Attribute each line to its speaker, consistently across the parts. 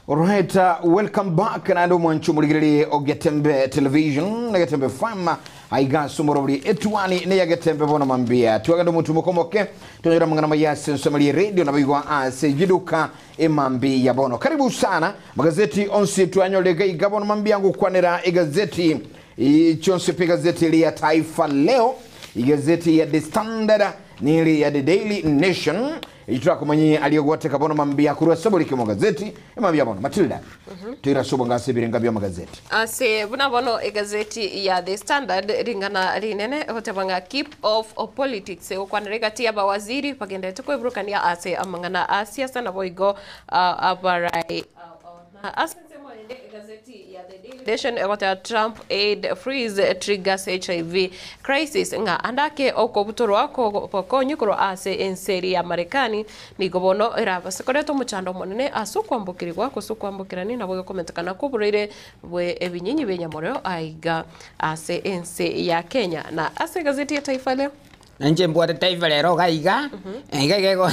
Speaker 1: Alright, uh, welcome back naende omwancho omorigererie o Getembe Television na Getembe FM aiga ase omorobori etuani neya Getembe bono mambia twagenda omotumo komoke tonyora amang'ana maya ase ensemo rie radio naboigo ase jiduka emambi ya bono karibu sana magazeti onsi twanyorire iga iga bono mambia ngokwanera egazeti chionsi pi egazeti eri ya Taifa Leo igazeti ya The Standard neri ya The Daily Nation Eyio turakomanyie aria ogwateka bono mambia korwa ase oboriki omogazeti, emambia bono. Matilda, toire ase obonge ase ebirenga bi'omogazeti.
Speaker 2: Ase buna bono egazeti ya The Standard ring'ana rinene egoteba ng'a keep off politics egokwanera egati y'abawaziri bagenderete kweburukania ase amang'ana a siasa naboigo abarai Na ase ensemo ende egazeti ya The Daily Nation egoteba Trump aid freeze triggers HIV crisis ng'a ande ake okobutorwa kw'obokonyi korwa ase ense eria ya Marekani nigo bono erabase koreta omochando omonene ase okwambokerigwa gose okwambokerania nabo egokomentekana kw'oborwaire bwe ebinyinyi bi'enyamorero aiga ase ense ya Kenya. Na ase egazeti ya Taifa Leo.
Speaker 3: Na inche mbwate taifa rero iga iga, iga iga igo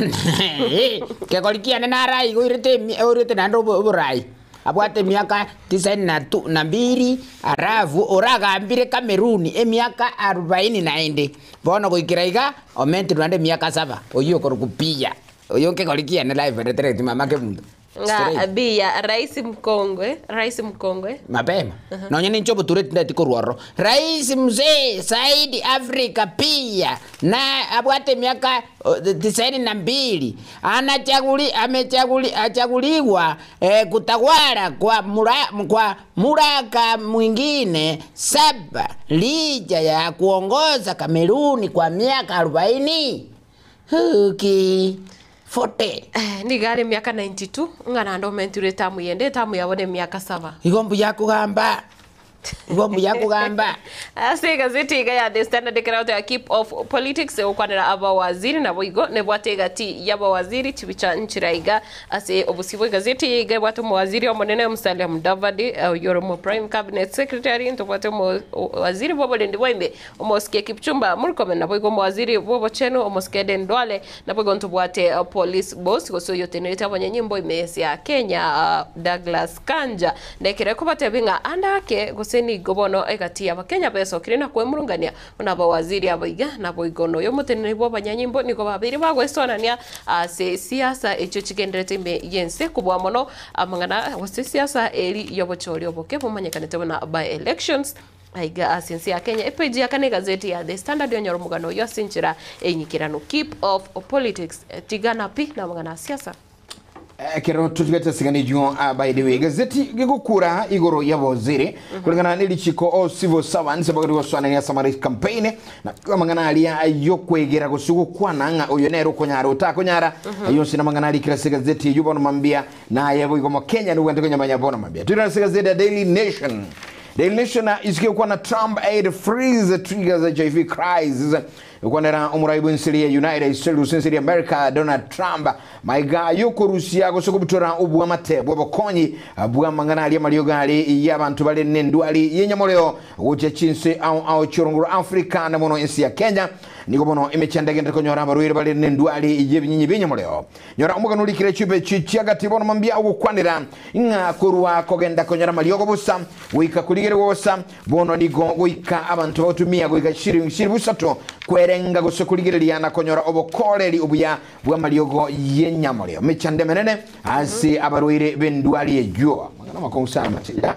Speaker 3: kegori kiane naro iga oirete emi oirete naende obo oborai, abwate emiaka tisaini na tu na mbiri, alafu oragambire Cameroon emiaka arubaini naende, bono goikera iga, omentirwe naende emiaka saba, oywo okorokwa Biya, oywo nkegori kiane live and direct mama kemunto.
Speaker 2: Ng'a Biya, rais mkongwe, rais mkongwe.
Speaker 3: Mapema. Nonya ninche oboture tindeti korwa ororo. Rais mzee Saidi Afrika pia na abwate emiaka tisaini na mbili anachaguli amechaguli achaguliwa eh, kutawala kwa mura, kwa muraka mwingine saba licha ya kuongoza Kameruni kwa miaka arobaini. Huki 40.
Speaker 2: Eh, nigo are emiaka 92 ng'a naende omentirwe etamu yende etamu yabo nemiaka saba.
Speaker 3: Igo mbuya kogamba, igo mbuya kogamba.
Speaker 2: Ase egazeti iga ya The Standard ekero egoteba keep off politics egokwanera abawaziri naboigo nebwate egati y'abawaziri chibicha nchira iga ase obosio bw'egazeti eye iga ebwate omowaziri omonene Musalia Mudavadi oyio ore omo prime cabinet secretary ntobwate omowaziri bw'oborendi bwa ime Omosike Kipchumba Murkomen naboigo omowaziri bw'obochenu Omosike Aden Duale naboigo ntobwate Police Boss gose oyotenerete abanyanyimbo ime y'ense ya Kenya Douglas Kanja. Ndekere kobatebia ng'a ande ake gose nigo bono egati y'abakenya besokire na kwemurungania buna abawaziri aba iga naboigo noyo omoteneneri bw'abanyanyimbo nigo babeire bagoesoanania ase siasa echio chigenderete ime y'ense kobua mono amang'ana gose siasa eri y'obochori oboke bomanyekanete buna by elections. Aiga ase ense ya Kenya, epeji ya kane egazeti ya The Standard onyore omogano oyio ase enchera enyikiranu. Keep off politics, tigana pi namang'ana a siasa.
Speaker 1: Ekero totigete esigana eyio ah, by the way egazeti gegokura igoro y'abawaziri kulingana nerichiko o civil servants bagari gosoanania ase amara campaign na amang'ana aria yokwegera gose gokwana ng'a oyo nere okonyara otakonyara ayio onsi namang'ana arikire ase egazeti eyio bono mambia Naye boigo Mokenya nigwente konyamanya bono mambia. Twirane ase egazeti ya Daily Nation. Daily Nation isike gokwana Trump aid freeze triggers HIV crisis. Gokwanera omorai bw'ense ya United States gose ense ya America Donald Trump maiga yokorusia gose kobutora obwamate bw'obokonyi bw'amang'ana aria mariogo are y'abanto bare nendwari y'enyamoreo gochia chinse ao ao chi'orongo rwa Africa na mono ense ya Kenya. Nigo bono emechando egenderete konyora abarwaire bare nendwari y'ebinyinyi bi'enyamoreo. Nyora omogano orikire chibe echi chi'agati bono mambia ogokwanera, ng'a korwa kogenda konyora amariogo bosa, goika korigerigwa bosa, bono nigo goika abanto bagotumia goika chiri chilifu isato kwerenga gose korigereria na konyora obokoreri obuya bw'amariogo y'enyamoreo. Mechando emenene ase abarwaire b'endwari eyio. Amang'ana amakong'u sana Matilda.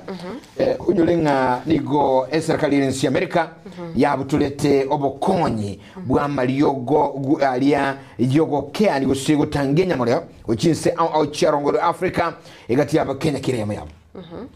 Speaker 1: Eh, onyore ng'a nigo eserikali y'ense ya Amerika yabutorete obokonyi bw'amariogo aria y'ogokeani gose gotanga enyamoreo gochia inse ao ao chiarongorwe Africa egati yabo Kenya kera eyemo yabo.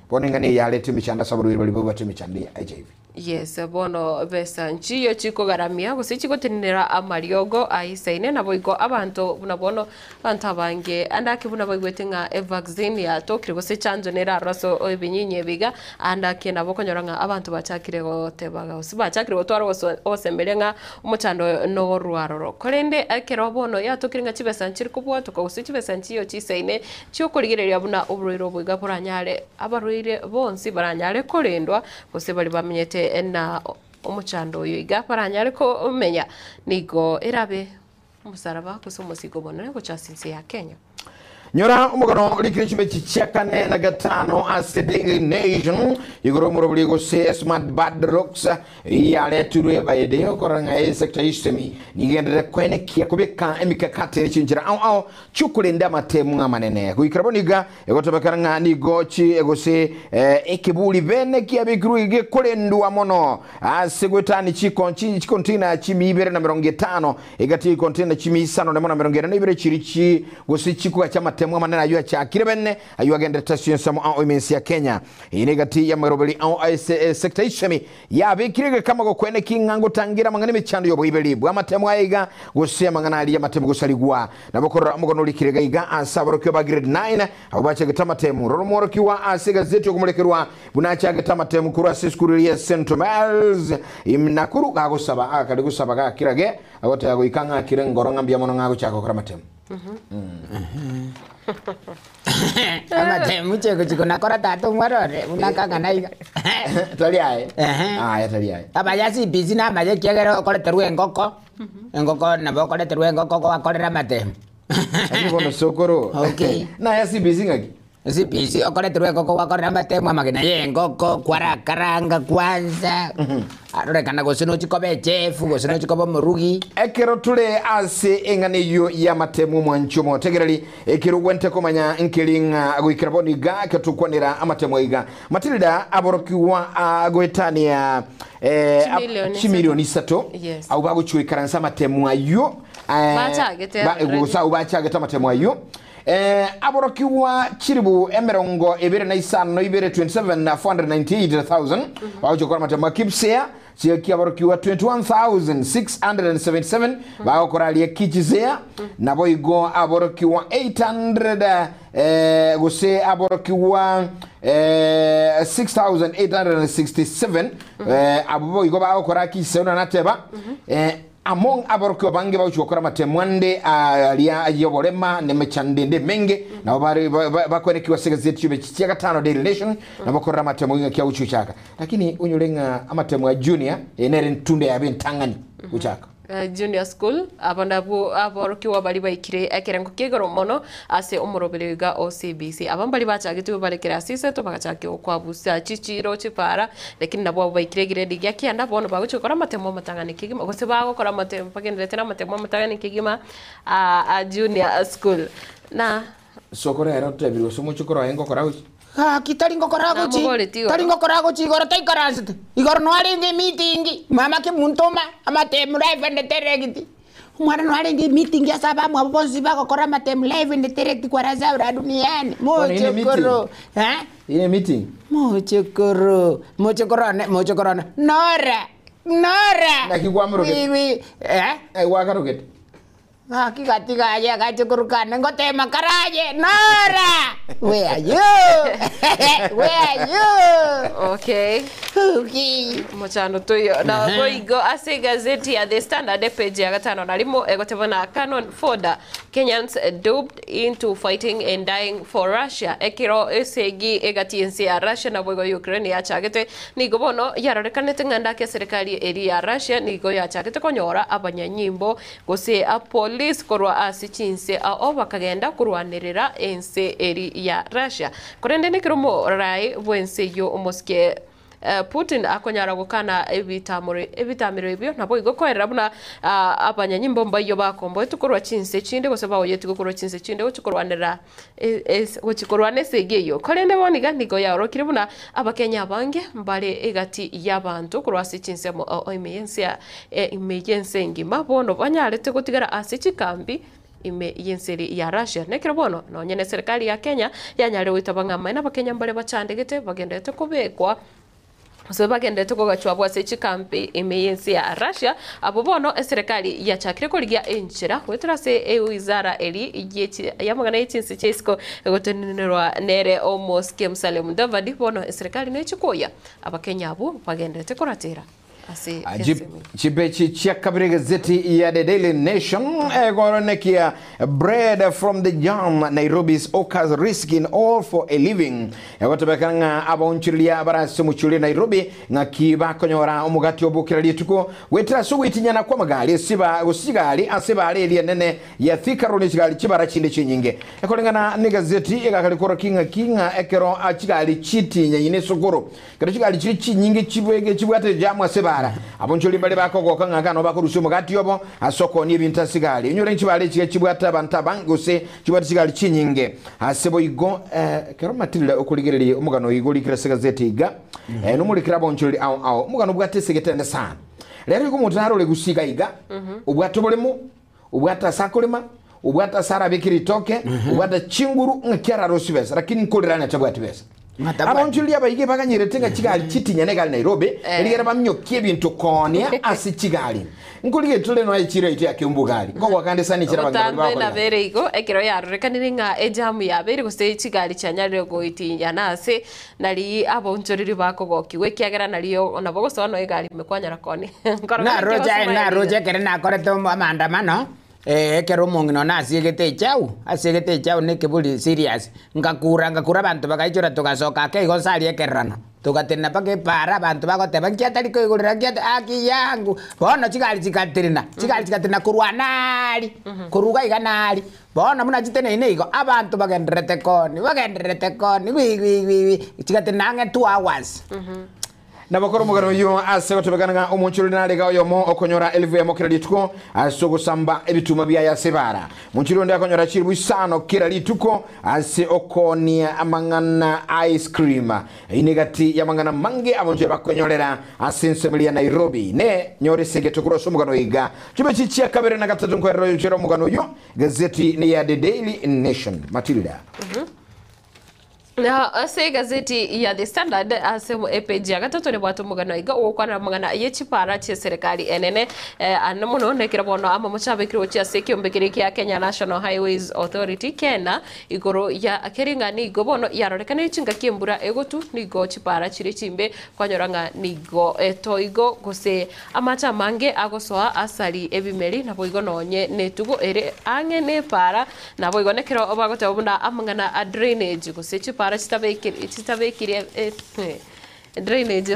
Speaker 1: Bono eng'ana eye yareta emechando ase abarwaire baria babwate emechando ya HIV.
Speaker 2: Yes, bono besa nchiyo chikogaramia gose chigotenenera amariogo aisaine naboigo abanto buna bono abanto abange ande ake buna baigwete ng'a evaccine yatokire gose echanjo nere aroro ase ebinyinyi ebi iga, ande ake nabo okonyora ng'a abanto bachakire goteba gose bachakire gotwara ogosemberia ng'a Omochando oyo norwa aroro. Korende ekero bono yatokire ng'a chibesa nchiri kobwatoka gose chibesa nchiyo chisaine chi'okorigereria buna oborwaire obo iga boranyare abarwaire bonsi baranyare korendwa gose baria bamenyete na omochando oyo iga baranyare komenya nigo erabe omosaraba gose omosigo omonene gocha ase ense ya Kenya.
Speaker 1: Nyora omogano orikire chimechi chia kane na gatano ase Daily Nation igoro omorobori gose smart bad rocks yaretirwe baede okorora ng'a esector y'echisemi nigenderere koenekia kobeka emikakati ne chinchera ao ao chiokorenda amatemu amanene goikera bono iga egotebekana ng'a nigo chi gose ekeburi bene kiabekirwe gekorendwa mono ase goetani chiko chicontainer chimi ibere na merongo etano Egati y'econtainer chimia isano nemo na merongo ene na ibere chiri chi gose chikogacha amatemo amanene ayio achakire bene ayio agenderete ase ensemo ao ime ense ya Kenya. Eye negati y'amaroberi ao ase esecta y'chisemi yabekire egekama gokwene ki ng'a ngotangira amang'ana emechando y'oboiberi bw'amatemo aya iga gose amang'ana aria y'amatemo gosarigwa. Nabo korora omogano orikire iga iga ase aborokigwa ba grade 9 abwo bachagete amatemo. Rora omworokigwa ase egazeti okomorekerwa Buna achagete amatemu korwa ase esukuru eria ya St. Miles in Nakuru gagosaba agakari gosaba gakirage agoteba goika ng'akire ngoro ng'a mbuya mono ng'a agochaka gokora amatemu.
Speaker 3: Amatemu chego chiko nakora tata omwarore buna akang'ana iga.
Speaker 1: Tari aye.
Speaker 3: Ehe.
Speaker 1: Aye tari aye.
Speaker 3: Abaya CBC namaye ekiagera okoreterwa engoko, engoko nabo okoreterwa engoko gwakorera amatemu.
Speaker 1: Lakini bono sokoro.
Speaker 3: Okay.
Speaker 1: Naye CBC ng'aki?
Speaker 3: CBC okoreterwa engoko gwakorera amatemo amagena ya engoko, kwarakaranga kwanza, arorekana gose nochi koba echefu gose nochi koba omorugi.
Speaker 1: Ekero tore ase eng'ana eyio y'amatemo omwanchi omotegereri, ekero ogwente komanya nkeri ng'a goikera bono iga ekero tokwanera amatemo iga. Matilda aborokigwa agoetania
Speaker 2: Chimilioni
Speaker 1: chimilioni isato
Speaker 2: Yes.
Speaker 1: abwo bagochia goikaransa amatemo ayio
Speaker 2: Bachagete already.
Speaker 1: gose abwo bachagete amatemo ayio. Aborokigwa chilifu emerongo ebere na isano na ibere, 27,498,000, bagochia gokora amatemo a Kipsea, chiaki aborokigwa 21,677 bagokora aria Kijizea, naboigo aborokigwa 800 gose aborokigwa 6,867 abwo boigo bagokora Kijizea buna nateba. Amo aborokigwa bange bagochia gokora amatemo ande aria ay'oborema na emechando ende emenge, nabo bare bakoenekigwa ase egazeti y'omochie chia gatano Daily Nation, nabo bakorera amatemo ng'aki agochia gochaka. Lakini onyore ng'a amatemo a junior eye nere entundo yabo entang'ani gochaka.
Speaker 2: Junior school, aba nabwo aborokigwa baria baikire ekerengo kia igoro mono ase omoroberi iga o CBC. Aba mbaria bachagetigwe bare class isato bagachakia gokwabusa chichiro, chipara, lakini nabwo abwo baikire egrade gia kianda bono bagochia gokora amatemo amatang'ani kegima gose bagokora amatemo bagendererete na amatemo amatang'ani kegima a junior school. Na.
Speaker 1: Sokoro ere otebirie gose omochokoro oye ngokora gochia.
Speaker 3: Gaki tari ngokora gochia,
Speaker 2: Namoboretie igoro.
Speaker 3: tari ngokora gochia igoro taikaransete. Igoro noarenge emeeting, mama kemuntoma, amatemu live and direct. Omwana noarenge emeeting ase abamwabo bonsi bagokora amatemu live and direct kwarasaura duniani.
Speaker 1: Bono ine meeting?
Speaker 3: Mochokoro, eh?
Speaker 1: Ine meeting?
Speaker 3: Mochokoro, mochokoro one, mochokoro one, Nora, Nora!
Speaker 1: Naki kwamorogete?
Speaker 3: Wi, wi, eh?
Speaker 1: Naki gwakarogete?
Speaker 3: Gaki gatiga aye agache korwa kane ngotema kare aye Nora! Where are you? Where are you?
Speaker 2: Okay.
Speaker 3: Okay.
Speaker 2: Mochando toiyo na boigo ase egazeti ya The Standard epage ya gatano na rimo egoteba na Canon Fodder Kenyans duped into fighting and dying for Russia ekero esegi egati ense ya Russia na boigo Ukraine yachagete nigo bono yarorekanete ng'a ndake eserekari eri ya Russia nigo yachagete konyora abanyanyimbo Gose apolice korwa ase chinse ao bakagenda korwanerera ense eri ya Russia. Korende nekero omoraai bw'ense eyio omosike Putin akonyara gokana ebitamero ebitamero ebio naboigo koerera buna abanyanyimbo mbayio bakomboetwe korwa chinse chinde gose baoyetigwe korwa chinse chinde gochia korwanerera gochia korwana esegi eyio. Korende bono iga nigo yaorokire buna Abakenya abange mbare egati y'abanto korwa ase chinsemo ime y'ense ime y'ense engima bono banyarete gotigara ase chikambi ime y'ense eri ya Russia. Nekero bono nonye neserikali ya Kenya yanyarire goitaba ng'a amaene Abakenya mbare bachandegete bagenderete kobekwa Gose bagenderete kogachwa abwo ase chikambi ime y'ense ya Russia, abwo bono eserekari yachakire korigia enchera goetera ase ewizara eri y'amang'ana ye chinse chia isiko egotenenerwa nere omosike Musalia Mudavadi, bono eserekari nechi koyia Abakenya abwo bagenderete koratera. Ase
Speaker 1: Ah,
Speaker 2: ensemo.
Speaker 1: Chipechi chia kabere gazeti ya The Daily Nation egoronekia bread from the jam Nairobi's hawkers risking all for a living egotebeka ng'a abaonchoreria bare ase omochie oria Nairobi ng'aki bakonyora omogati obo kera rituko goetera ase ogoitinyana kw'amagari ase ba gose chigari ase ebara eria enene ya Thika Road ne chigari chibara chinde chinyinge ekoreng'ana negazeti egakare korokia ng'aki ng'a ekero chigari chitinyaine esukuru Ekero chigari chire chinyinge chibwege chibwate ejamu ase ebaara, abonchori mbare bakogoka ng'a iga nabo bakorusia omogati obo ase okoonia ebinto ase egari. Onyore nchibaara echiga chibwate abanto abange gose chibwate chigari chinyinge. Ase boigo, ekero Matilda okorigereria omogano oyo igo orikire ase egazeti iga, nomorikere abonchoreri ao ao. Omogano obwate esegete ende sana. Rero igo omonto narore gusii iga iga, obwate oboremo, obwate ase akorema, obwate ase arabeke ritoke, obwate chinguru ng'aki ararosie besa, lakini nkorera ng'a tabwati besa.
Speaker 3: Ng'a tabwati.
Speaker 1: Abaonchoreria abaige baganyerete ng'a chigari chitinyane egari Nairobi, erigere baminyokie ebinto koonia ase chigari. Nkorigereria tore nonya echiro yaito ya Keumbu gari, nkogoaka ande sana echiro abangina baria
Speaker 2: Obotambe
Speaker 1: bakorera.
Speaker 2: nabere igo, ekero yarorekanire ng'a ejamu yabeire gose chigari chianyarire goitinyana ase Nari abaonchoreria bakogokigwa, ekiagera nario nabo gosoa nonya egari ime kwanyora koni. Nkorokana
Speaker 3: Naroche aye
Speaker 2: ekiagosoma
Speaker 3: naroche
Speaker 2: eriga.
Speaker 3: ekero nakorete omo- amaandamano, ekero omong'ina one asiegete echau, asiegete echau na ekeburi serious, ngakura ngakura abanto bagaichora togasoka ake igo nse aria ekerorano, togatenena mpaka epaara abanto bagoteba nki atari koigorera nki ata haki yangu, bono chigari chigatenena, chigari chigatenena korwa naaaria, korwa iga iga naaaria. Bono buna chiteneine igo, abanto bagendererete koni, bagendererete koni, wi, wi, wi, wi, chigatenena ang'e 2 hours.
Speaker 1: Nabakora omogano oyio ase gotebekana ng'a omonchorori narega oyomo okonyora elifu eyemo kera rituko ase ogosamba ebituma biaye ase ebaara. Omonchorori onde akonyora chilifu isano kera rituko ase okoonia amang'ana a ice cream. Eyio negati y'amang'ana amange amonchorori bakonyorera ase ensemo eria ya Nairobi. Ne nyore esegeto korwa ase omogano oyo iga. Chibe chia kabere na gatato nkoerera oyochera omogano oyio, gazeti ne ya The Daily Nation. Matilda.
Speaker 2: Na ase egazeti ya The Standard ase epeji ya gatato nebwate omogano iga ogokwanera amang'ana ye chipara chi'eserekari enene eh, ane mono nekero bono amamocho abekire gochia ase ekiombe keria kia Kenya National Highways Authority KeNHA igoro ya keri ng'a nigo bono yarorekanire chingaki embura egotu nigo chipara chire chimbe kwanyora ng'a nigo etoigo gose Amache amange agosoa asari ebimeri, naboigo nonye netugo ere ang'e nepaara, naboigo nekero bagoteba buna amang'ana a drainage gose chipaara chitabekiri chitabekirie drainage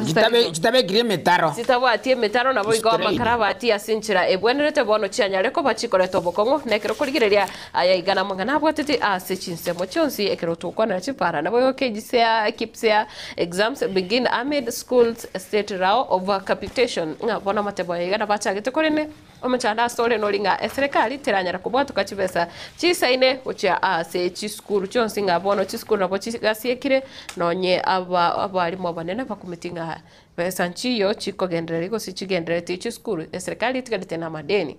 Speaker 3: Chitabekiri emetaro.
Speaker 2: Chitabwati emetaro naboigo amakarabati ase enchera ebwenerete bono chianyare koba chikoreta obokong'u nekero korigereria aya iga namang'ana abwatete ase chinsemo chionsi ekero togokwanera chipaara naboigo KJSEA, KPSEA Exams begin amid schools state row over capitation ng'a bono amatebo aya iga nabachagete korende omochando ase ore nori ng'a eserekari teranyara kobwatoka chibesa chisaine gochia ase chisukuru chionsi ng'a bono chisukuru nabo chigasiekire nonye aba abalimu abanene bakumeti ng'a besa nchiyo chikogendereria gose chigenderereti chisukuru eserekari etigarete na amadeni.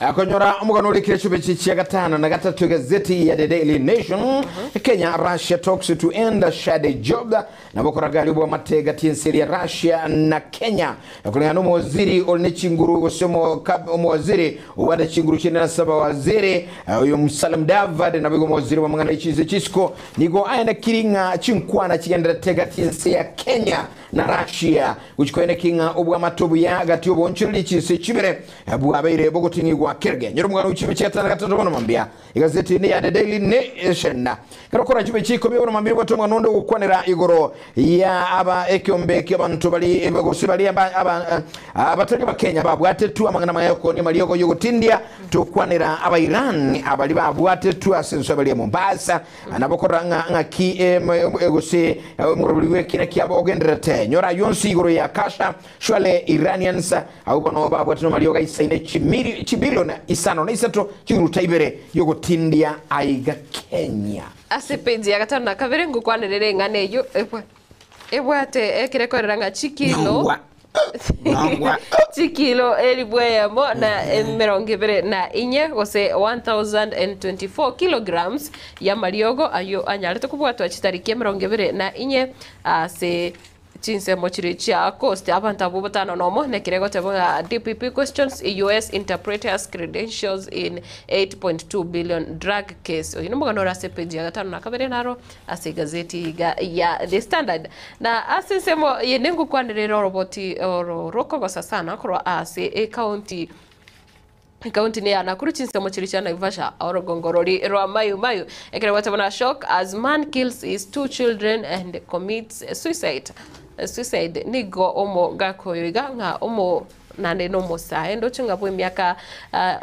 Speaker 1: Akonyora omogano ore kera chibe chia gatano na gatato egazeti ya The Daily Nation Kenya Russia talks to end shared job nabo koragari obwamate gati ense ya Russia na Kenya kulingana n'omowaziri ore ne chinguru gose omowaziri obwate chinguru chinde ase abawaziri oyo Musalia Mudavadi nabo igo omowaziri bw'amang'ana y'echinse chisiko nigo aenekiri ng'a chinkwana chigenderete gati ense ya Kenya na Russia Gochia koeneki ng'a obwamate obuya gati y'oboonchoreria chinse chibere bwabeire bogoting'igwa kerge. Nyora omogano ochibe chigatano na gatato bono mambia. Egazeti ende ya The Daily Nation. Ekero okora chibe chikomi bono mambia obwate omogano onde ogokwanera igoro ya aba ekeombe ki'abanto bari gose baria aba aba abatari abakenya babwatetwe amang'ana amaya y'okonia amariogo y'ogotindia tokwanera aba Iran abari babwatetwe ase ense baria Mombasa Nabo korora ng'a ng'aki gose omoroberi bw'ekina kiabo ogendererete. Nyora ayio onsi igoro ya Kasha, Surely Iranians, abwo bono babwate nomariogo aisaine chibilion isano na isato chiruta ibere yogotindia aiga Kenya.
Speaker 2: Ase epeji ya gatano na kabere ngokwanerere eng'ana eyio Ebwate ekerekorera ng'a chikilo
Speaker 3: Nyongwa. Nyongwa.
Speaker 2: chikilo elifu eyemo na emerongo ebere na inye gose 1024 kilograms y'amariogo ayio anyarete kobwatwa chitariki emerongo ebere na inye ase. Chinsemo chiria chia Coast, abanto abwo batano nomo, nekire goteba ng'a DPP questions US interpreters credentials in 8.2 billion drug case. Oyio nomogano ore ase epeji ya gatano na kabere naro ase egazeti iga ya The Standard. Na ase ensemo yende ngokwanera ere oroboti oro rokogosa sana korwa ase ecounty Ekaunti ne ya Nakuru chinsemo chiria chia Naivasha orogongo rori rwa Mayu Mayu ekero gwateba na shock as man kills his two children and commits suicide suicide nigo omogaka oyo iga ng'a omo naende nomosae ndoche ng'a bw'emiaka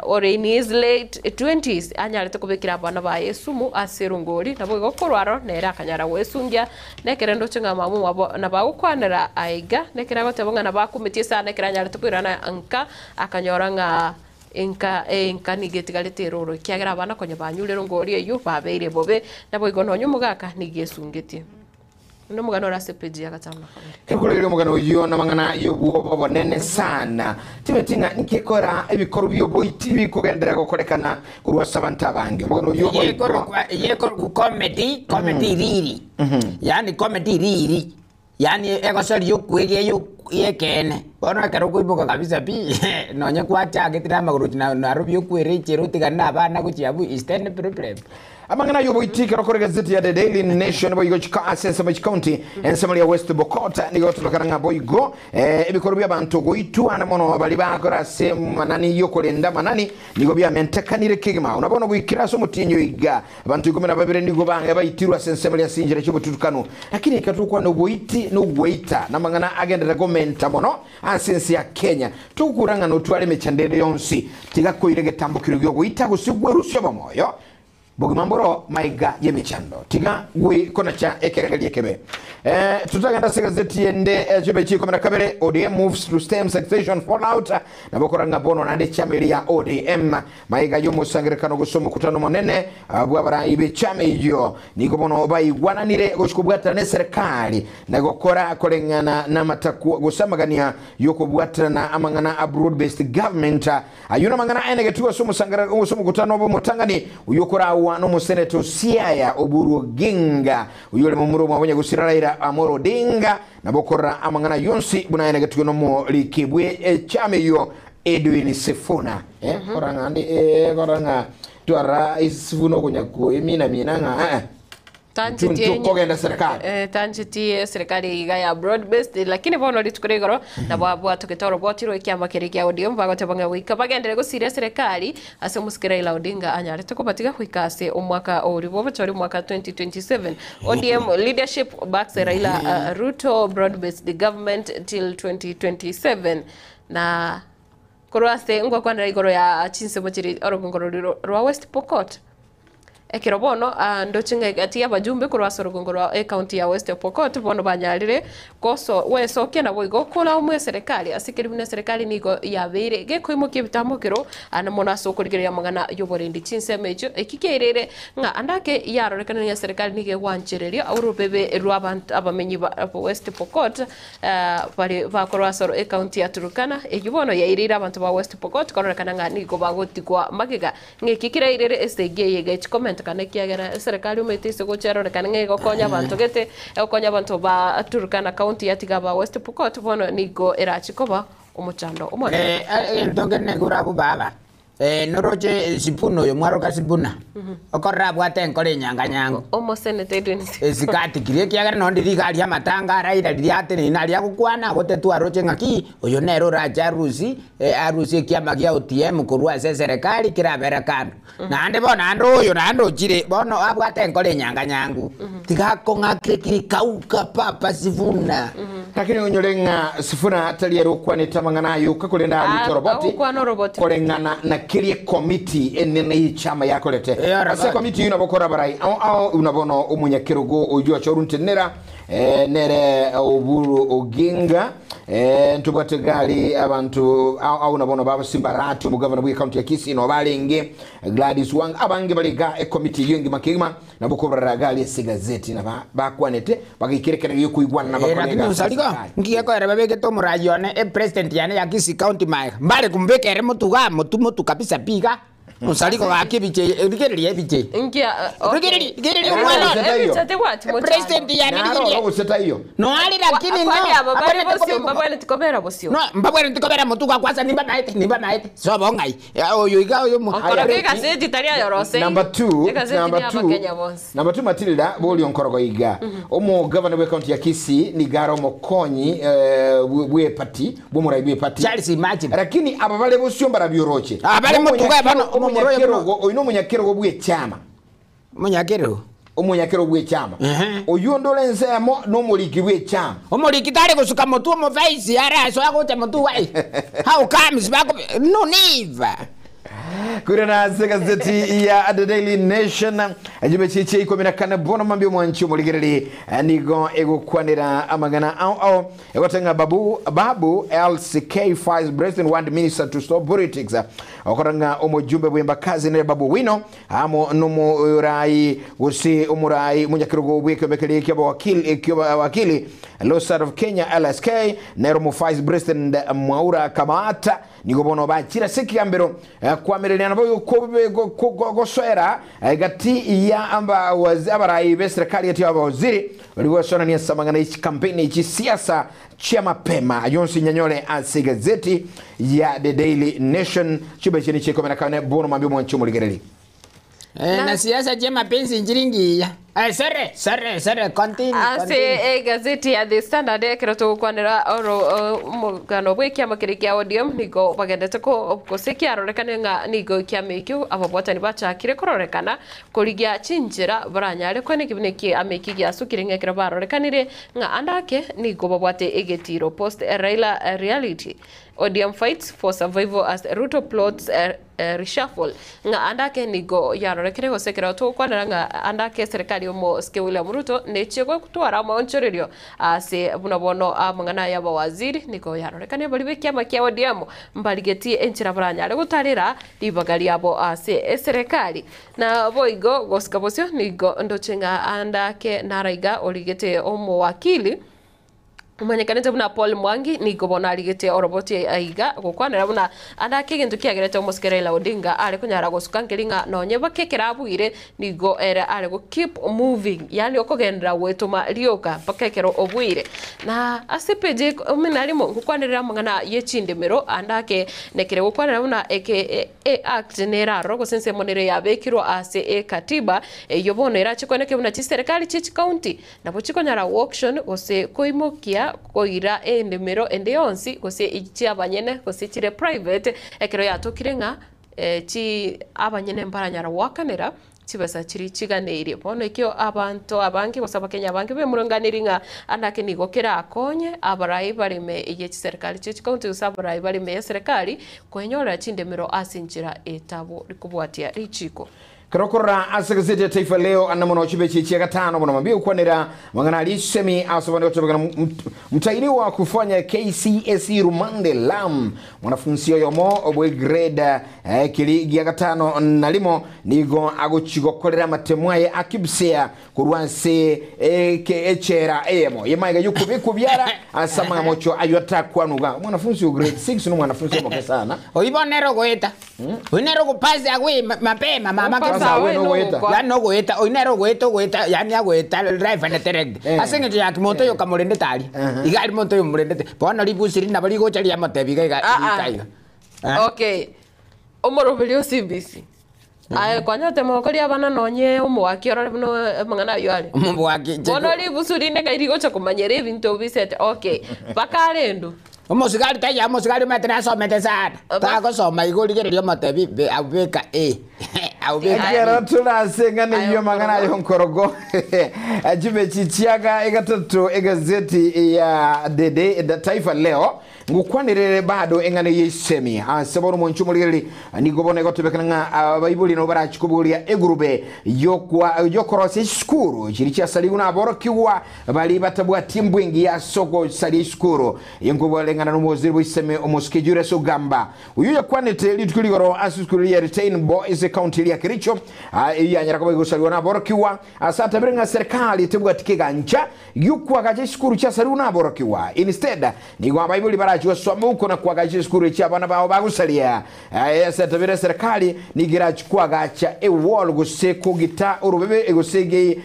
Speaker 2: ore in his late twenties anyarete kobekera abana baye esumu ase erongori nabo igo korwa aro nere akanyara goesungia nekere ndoche ng'a mama omwabo nabo agokwanera aiga nekere agoteba ng'a nabo akometie sana ekero anyarete koirana nka Akanyora ng'a enka enka nigo etigarete eroro, ekiagera abana konya banyure erongori eyio babeire bobe. Naboigo nonya omogaka nigo esungetie. Onde omogano ore ase epeji ya gatano na kabere.
Speaker 1: Ekoreire omogano oyio namang'ana y'obwoba obonene sana. Timeti ng'a ninki ekora ebikorwa bi'oboiti bikogenderera gokorekana korwa ase abanto abange. Omogano oyio boigo.
Speaker 3: Yekorokwa comedy, comedy riri. Yaani comedy riri. Yaani egosori y'okweria y'ekeene. Bono ekero okoimoka kabisa pi, nonye kwachagete na amagoro gochia Nairobi okwere echera otigane na abana gochia abwo is there any problem?
Speaker 1: Amang'ana ay'oboiti ekero kore egazeti ya The Daily Nation boigo chika ase ensemo ye chikaunti ensemo ya West Pokot nigo gototokana ng'a boigo ebikorwa bi'abanto goitwana mono baria bakora ase manani y'okorenda amanani nigo biamentekanire kegima. Buna bono goikera ase omotienyi oyo iga Abanto ikomi na babere nigo bang'e baitirwe ase ensemo eria ase enchera chi'obotutukanu. Lakini ekero togokwana oboiti na ogoita, namang'ana agenderere komenta mono ase ense ya Kenya. Togokura ng'a notware emechando ende yonsi, tiga koira egetambo keria gi'ogoita gose gwerusia obomoyo. Bogima mboro maiga y'emechando. Tiga konacha ekeregerio ekebe. Totagenda ase egazeti ende chibe chia ikomi na kabere, ODM moves to stem succession fallout. Nabo okora ng'a bono naende echama eria ya ODM Magega y'omosangererekano gose omokutano omonene bw'abarai b'echama eyio, nigo bono baigwananire gochia kobwatana n'eserekari na gokora koreng'ana n'amatakwa gose amagania y'okobwaterana amang'ana a Broad Based Government. Ayio namang'ana aenegetigwe ase omosangererekano gose omokutano bw'omotang'ani oyio okoraagwa n'omoseneta o Siaya Oburu Oginga oyio ore momura omwabo Nyagusira Raila Amolo Odinga nabo okorora amang'ana ayio onsi buna aenegetigwe n'omoriki bw'echama eyio Edwin Sifuna eh, kora ng'a ndi eh, kora ng'a twara Sifuna okonya koemina mina ng'a eh,
Speaker 2: Tancheti
Speaker 1: Ntu- kogenda serikali.
Speaker 2: Eh, tancheti eserikali iga ya broad based lakini bono rituko ria igoro nabo abwatokete oroboti rwa ekiama keria kia ODM bagoteba ng'a goika bagenderere gosiria eserikali ase omosike Raila Odinga anyarete kobatiga goika ase omwaka oria bw'obochori omwaka 2027 ODM leadership backs Raila Ruto broad based government till 2027 Na korwa ase ngokwanera igoro ya chinsemo chiria orogongo roria rwa West Pokot, ekero bono ndoche ng'a egati y'abajumbe korwa ase orogongo rwa ecounty ya West Pokot bono banyarire goso gwesokia naboigo korwa eserekari ase ekero buna eserekari nigo yabeire gekoimokia ebitambokero ande mono ase okorigereria amang'ana y'oborendi chinsemo echio. Eki kiairire ng'a ande ake yarorekana ng'a eserekari nigo egwanchereria orobebe rw'abanto abamenyi ba West Pokot Baria bakorwa ase ecounty ya Turkana, eyio bono yaireire abanto ba West Pokot kororekana ng'a nigo bagotigwa magega. Ng'eki kerairere esegi eye egachi komentekana ekiagera eserekari omanyete ase gocha erorekane ng'a egokonya abanto gete, egokonya abanto ba Turkana county yatiga aba West Pokot bono nigo erachi koba omochando omonene.
Speaker 3: Egento nkere naigure abwo baba, noroche Sifuna oyo mwaroka Sifuna, okorora abwate enkoro enyanganyangu.
Speaker 2: Omoseneta Edwin Sifuna.
Speaker 3: Esikati kiria ekiagera nonye ndiri iga aria amatanga araira riria ateneine aria agokwana agotetwa aroche ng'aki oyo nere orache arusie arusie ekiama gia ODM korwa ase eserekari kerabere kando. Naende bono naende oyo naende ochire bono abwate enkoro enyanganyangu tiga akong'akire kiri kauka papa Sifuna.
Speaker 1: Lakini onyore ng'a Sifuna tari ere okwanete amang'ana aya oka korende arute oroboti
Speaker 2: Agokwana oroboti.
Speaker 1: koreng'ana na keria ekomiti enene y'echama yakorete.
Speaker 3: Eh, oroboti.
Speaker 1: Ase ekomiti eyio nabo kore abarai ao ao buna bono omonyakerogo oyio ocha oruntenera eh, nere Oburu Oginga eh, ntobwate gari abanto ao ao na bono baba Simba Arati omogavana bwe county ya Kisii no barenge Gladys Wanga abange bare iga ekomiti eyio engima kegima Nabo kobarora gari ase egazeti na bakwanete, bagaikera ekerengo gi'okoigwana na
Speaker 3: Eh,
Speaker 1: bakore
Speaker 3: lakini
Speaker 1: egasi
Speaker 3: osarigo
Speaker 1: ase
Speaker 3: nki gekoera babegete omorai one epresident yane ya Kisii county maega mbare kombeka ere motu igaa motu motu kabisa pi igaa. Onsariko gaki ebicha eye, rigereria ebicha eye.
Speaker 2: Nkia, okay.
Speaker 3: Rigereria, rigereria
Speaker 1: Eh,
Speaker 3: omwana
Speaker 1: gose
Speaker 3: one.
Speaker 1: taiyo.
Speaker 2: Ebicha tebwati mochando.
Speaker 3: President yane
Speaker 1: Naro
Speaker 3: rigereria.
Speaker 1: gose taiyo.
Speaker 3: Noari lakini no.
Speaker 2: Kwani aba bari
Speaker 3: Abwenerete
Speaker 2: bosio
Speaker 3: kobekwa-
Speaker 2: mbabwenereti kobera bosio.
Speaker 3: No, mbabwenereti kobera motu gwakwasa nimbamaete, nimbamaete. Sobo ng'ai. Ya, Oyo iga oyo mo.
Speaker 2: Okora
Speaker 1: Aya.
Speaker 2: egazeti tari ayorosei.
Speaker 1: Number 2,
Speaker 2: Egazeti
Speaker 1: number
Speaker 2: ni
Speaker 1: 2.
Speaker 2: Abakenya bonsi.
Speaker 1: Number 2 Matilda boli onkorogo iga. Omo governor we county ya Kisii ni garo mokonyi eh, bwe party, bwe murai bwe party.
Speaker 3: Charles imagine.
Speaker 1: Lakini aba bale bosio mbarabioroche.
Speaker 3: Ah, bale motuga bano, omomuro yo
Speaker 1: oyo n'omunyakerogo bw'ekyama
Speaker 3: Omonyakerero.
Speaker 1: omunyakerogo bw'ekyama
Speaker 3: Ehe.
Speaker 1: oyo ndore ensemo n'omuriki bw'ekyama
Speaker 3: Omoriki tari gosuka motu omovaisi araso agocha motu wai. How comes bako no never.
Speaker 1: kwirana ase gazeti ya The Daily Nation ejumbe chiche 14 bono mambio mwanchi omuligereri nigo egokwanera amagana ao ao egotenga babu babu LCK vice president want minister to stop politics okoranga omujumbe bwembakazi ne babu wino amo nomurai gose omurai munyakirogo bwekembekeri kyabawakili kyabawakili Law of Kenya LSK nero mu vice president Mwaura Kamata nigo bono bachira sekigambero kwamererana bo gosoera gati ya amba abarai be serikali yati abawaziri baligosonania samangana ichi kampeni ichi siasa chia mapema yonsi nyanyole ase gazeti ya The Daily Nation chibe chini chiko na kane bono mambio mwanchi muligereri
Speaker 3: Eh, na siasa je mapenzi njiringiya. Eh, sorry, sorry, sorry, continue.
Speaker 2: Ase
Speaker 3: continue.
Speaker 2: egazeti ya The Standard ekero togokwanera oro omogano bwa ekiama kere kia ODM nigo bagendete gose kiarorekane ng'a nigo ekiama ekio ababwatani bachakire kororekana korigia chinchera baranyare kwane kibune kiama eki giasukire ng'a ekero barorekanire ng'a andake nigo babwate egetiro post Raila reality ODM fights for survival as Ruto plots reshuffle ng'a andake nigo yarorekire gose ekero togokwanera ng'a andake serikali omo sike William Ruto nechie gotwara amaonchorerio ase buna bono amang'ana ya abawaziri nigo yarorekane bari b'ekiama kia ODM mbarigetie enchera baranyare gotarera ribaga riabo ase eserikali na boigo gosika bosio nigo ndoche ng'a andake naraiga origete omowakili omanyekanete buna Paul Mwangi nigo bono arigete oroboti aiga gokwanera buna andake egento kiagerete omosike Raila Odinga are konyara gosuka nkeri ng'a nonye bake kerabwire nigo ere are go keep moving yani okogendera gwetuma rioka mpaka ekero obwire na ase page omenarimo ngokwanerera amang'ana ye chindemero andake nekere gokwanera buna eke e act neraro gose ensemo nere yabekirwe ase ekatiba eyo bono erachikwaneke buna chiserikali chie chikaunti nabo chikonyara auction gose koimokia koira endemero ende yonsi gose chi abanyene gose chire private ekero yatokire ng'a chi abanyene mbaranyara gwakanera chibesa chiri chiganeirie bono ekio abanto abange gose abakenya abange bemurenganeri ng'a andake nigo kerakonye abarai bareme eye chiserikali chie chikaunti gose abarai bareme eserikali kwenyorera chindemero ase enchera etabo rikobwatia richiko.
Speaker 1: Karokorora ase gazeti ya Taifa Leo anamono chibe chichi gatano bono mambio kwanera mangana alisemi asobane gotobekana mtainiwa kufanya KCSE rumande lam mwanafunzi oyomo obwe grade kiri gia gatano nalimo nigo agochigokorera matemwaye akibsea kurwanse ke echera emo yemaiga yukubikubyara asama mocho ayota kwanuga mwanafunzi wa grade 6 no mwanafunzi omoke sana
Speaker 3: Oibonero goeta. Oinero kupasa agwe mapema mama
Speaker 2: Kupasa
Speaker 3: kesa.
Speaker 2: awe
Speaker 1: no goeta.
Speaker 2: nogokwa.
Speaker 3: Yani ogoeta, oinero goeta ogoeta, yani agoeta driver ne direct.
Speaker 1: Eh.
Speaker 3: Ase ng'encho yake monto oyo kamorendete aria. Iga ari monto oyo morendete. Bono ribusi rina bari gocha riamotebi iga iga
Speaker 2: Ah, ah.
Speaker 3: iga iga. Eh?
Speaker 2: Okay omoroberi o CBC aye kwanyete moko ria abana nonye omowaki orore buna amang'ana ayo are
Speaker 3: Omobwaki
Speaker 2: bono ribusu rinde ngai rigocha komanyera ebinto bisete okay bakarendu
Speaker 3: omosigari taiya omosigari omanyete nasomete sana tagosoma igo rigereria omotebi aubeka A aubeka
Speaker 1: Ekero turasengana
Speaker 2: Ayo
Speaker 1: iyo mang'ana ayo nkorogo chibe chichiaga egatatu egazeti ya dede da Taifa Leo ngukwanirire bado eng'ano yeisemi ase bono omonche omorigereri nigo bono egotebekana ng'a abaibori nabo barachikoboria egurube yokorosia esukuru chiri chiasariwu naborokigwa bari batabwati embwengi ase ogosaria esukuru enkoboreng'ana na omowaziri bwa isemi omosike Julius Ogamba oyo yakwanete rituko rigoro ase esukuru ya Retain Boys county ya Kericho yanyara kuba igosariwa naborokiwa ase atabire ng'a serikali tebwati kegancha giokwaga esukuru chiasariwu naborokiwa instead nigo abaibori bara Otachi gosoma uko na kwagacha esukuru echi abana bao bagosaria. Ase etabera eserekari nigo erachi kwagacha ewall gose kogita orobebe gose ge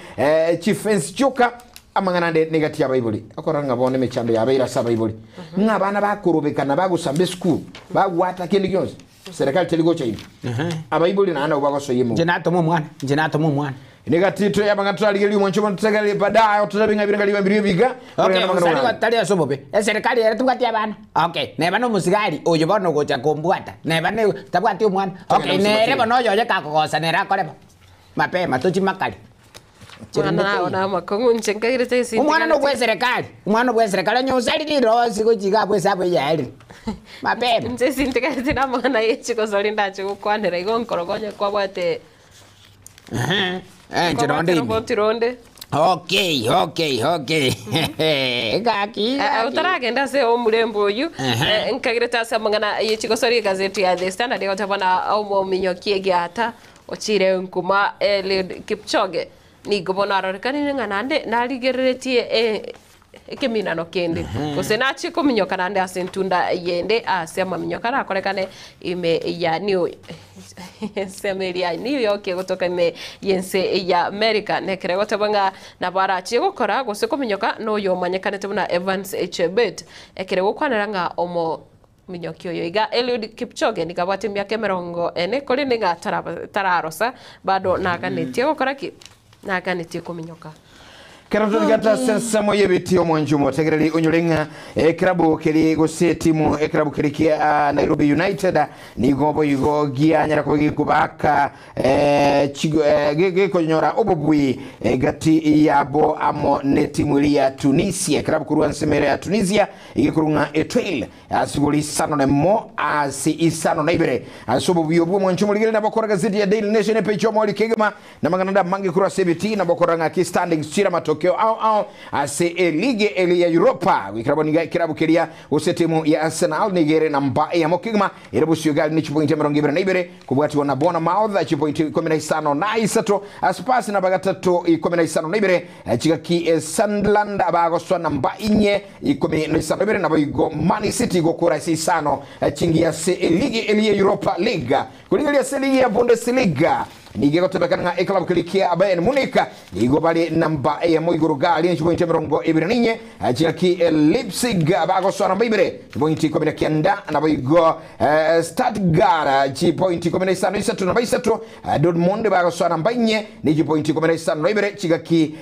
Speaker 1: chifence chioka amang'ana ande negati y'abaibori. Okorora ng'a bono emechando yabeire ase abaibori. Ng'a abana bakorobekana bagosamba esukuru bagwata kende gionsi serikali teri gocha ime. Abaibori naende nabo bagosoyia
Speaker 3: Inche
Speaker 1: emeuko.
Speaker 3: natoma omwana, inche natoma omwana.
Speaker 1: Negati to y'amang'ana torarigereria omwancho bono totegereri baadaye ototebi ng'a ebirengererio biaye mbirio ebiga
Speaker 3: Okay,
Speaker 1: koreng'ana namang'ana
Speaker 3: osari
Speaker 1: orare.
Speaker 3: tari ase obobe. Eserikali ere tebwati abana. Okay, neba na omosigari oyo bono ogocha kombwata. Neba ne tabwati omwana. Okay,
Speaker 1: Togenda gosoma
Speaker 3: nere
Speaker 1: chire.
Speaker 3: bono oyoye kakogosa nere akore bo. Mapema tochimakari.
Speaker 2: Mwana nao na amakong'u inche nkairete ase
Speaker 3: Omwana
Speaker 2: ntigarete.
Speaker 3: nobwa eserekari, omwana obwa eserekari onye osari rirosi gochia iga abwo esabu eye yaerire. Mapema.
Speaker 2: Inche ase ntigarete na amang'ana ya echigosori ndache gokwanera igo nkorogonya kwabwate
Speaker 3: Ehe, eh, inche
Speaker 2: kwabwate
Speaker 3: nonde ime.
Speaker 2: roboti ronde.
Speaker 3: Okay, okay, okay. Gaki, gaki.
Speaker 2: Otaragenda ase omurembo oyu
Speaker 3: Ehe.
Speaker 2: nkagirete ase amang'ana ye chigosori egazeti ya The Standard egoteba na omominyoki egiata ochire nkuma Eliud Kipchoge nigo bono arorekanire ng'a naende narigereretie ekeminano kende gose nachie kominyoka naende ase entunda yende ase amaminyoka arakorekane ime ya New ensemo eria ya New York egotoka ime y'ense ya America nekero egoteba ng'a nabo arachie gokora gose kominyoka na oyo omanyekanete buna Evans Chebet ekero egokwanera ng'a omominyoki oyo iga Eliud Kipchoge nigo abwate emiaka emerongo ene korende ng'a taraba tararosa bado naganetie gokora ki? Naganetie kominyoka.
Speaker 1: Kero torigete ase ensemo y'ebiti omwancho omotegereri onyore ng'a ekerabu keri gose etimu ekerabu keri kia Nairobi United nigo boigo gianyara koba gekobaka gekonyora obobui egati yabo amo netimu eria ya Tunisia ekerabu korwa ensemo ere ya Tunisia egekorwa ng'a Etoile ase igoro isano na emo ase isano na ibere ase obobui obwo omwancho omorigeri nabo okora gazeti ya Daily Nation epeji omori kegima na amang'ana ande amange korwa ase ebitii nabo okora ng'aki standings chire amatokeo ao ao ase eligi eri ya Europa goikera bono iga ekerabu keria gose etimu ya Arsenal nigo ere namba eyemo kegima ere bosio iga ne chipointi emerongo ibere na ibere kobwatiwa na Bournemouth chipointi ikomi na isano na isato Spurs namba gatato ikomi na isano na ibere chigaki Sunderland bagoswa namba inye ikomi na isano ibere nabo igo Man City gokora ase isano chingiya ase eligi eri ya Europa League korigereria ase eligi ya Bundesliga nigo egotebekana ng'a ekelabu keria kia Bayern Munich nigo bare namba eyemo igoro gari ne chipointi emerongo ebere na inye chigaki Leipzig bagosoa namba ibere chipointi ikomi na kianda nabo igo Stuttgart chipointi ikomi na isano isato namba isato Dortmund bagosoa namba inye ne chipointi ikomi na isano na ibere chigaki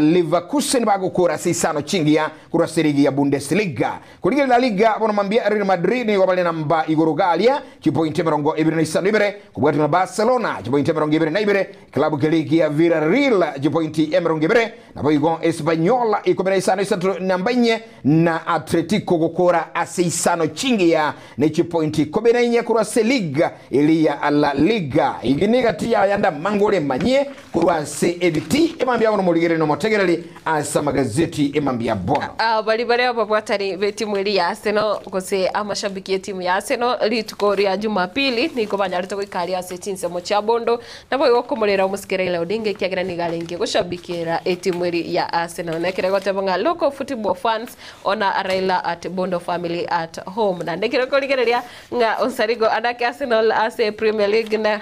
Speaker 1: Leverkusen bagokora ase isano chingiya korwa ase eligi ya Bundesliga korigereria La Liga bono mambia Real Madrid nigo bare namba igoro garia chipointi emerongo ebere na isano ibere kobwatwa na Barcelona chipointi emerongo ibere na ibere club keligi ya Villarreal chipointi emerongo ibere nabo igo Espanyol ikomi na isano isato namba inye na Atletico gokora ase isano chingiya ne chipointi ikomi na inye korwa ase liga eri ya La Liga igi nigati yayanda mangore manye korwa ase ebiti emambia bono morigere na omotegereri ase amagazeti emambia bono
Speaker 2: bari baria babwatani be timu eri ya Arsenal gose amashabiki ya timu ya Arsenal rituko ria Jumapili nigo banyarete goikaria ase chinsemo chia bondo nabo igo okomorera omosikera Raila Odinga ekiagera nigo arenge goshabikera etimu eri ya Arsenal nekere goteba ng'a local football fans ona Raila at Bondo family at home na nekere korigereria ng'a Onsarigo anake Arsenal ase Premier League na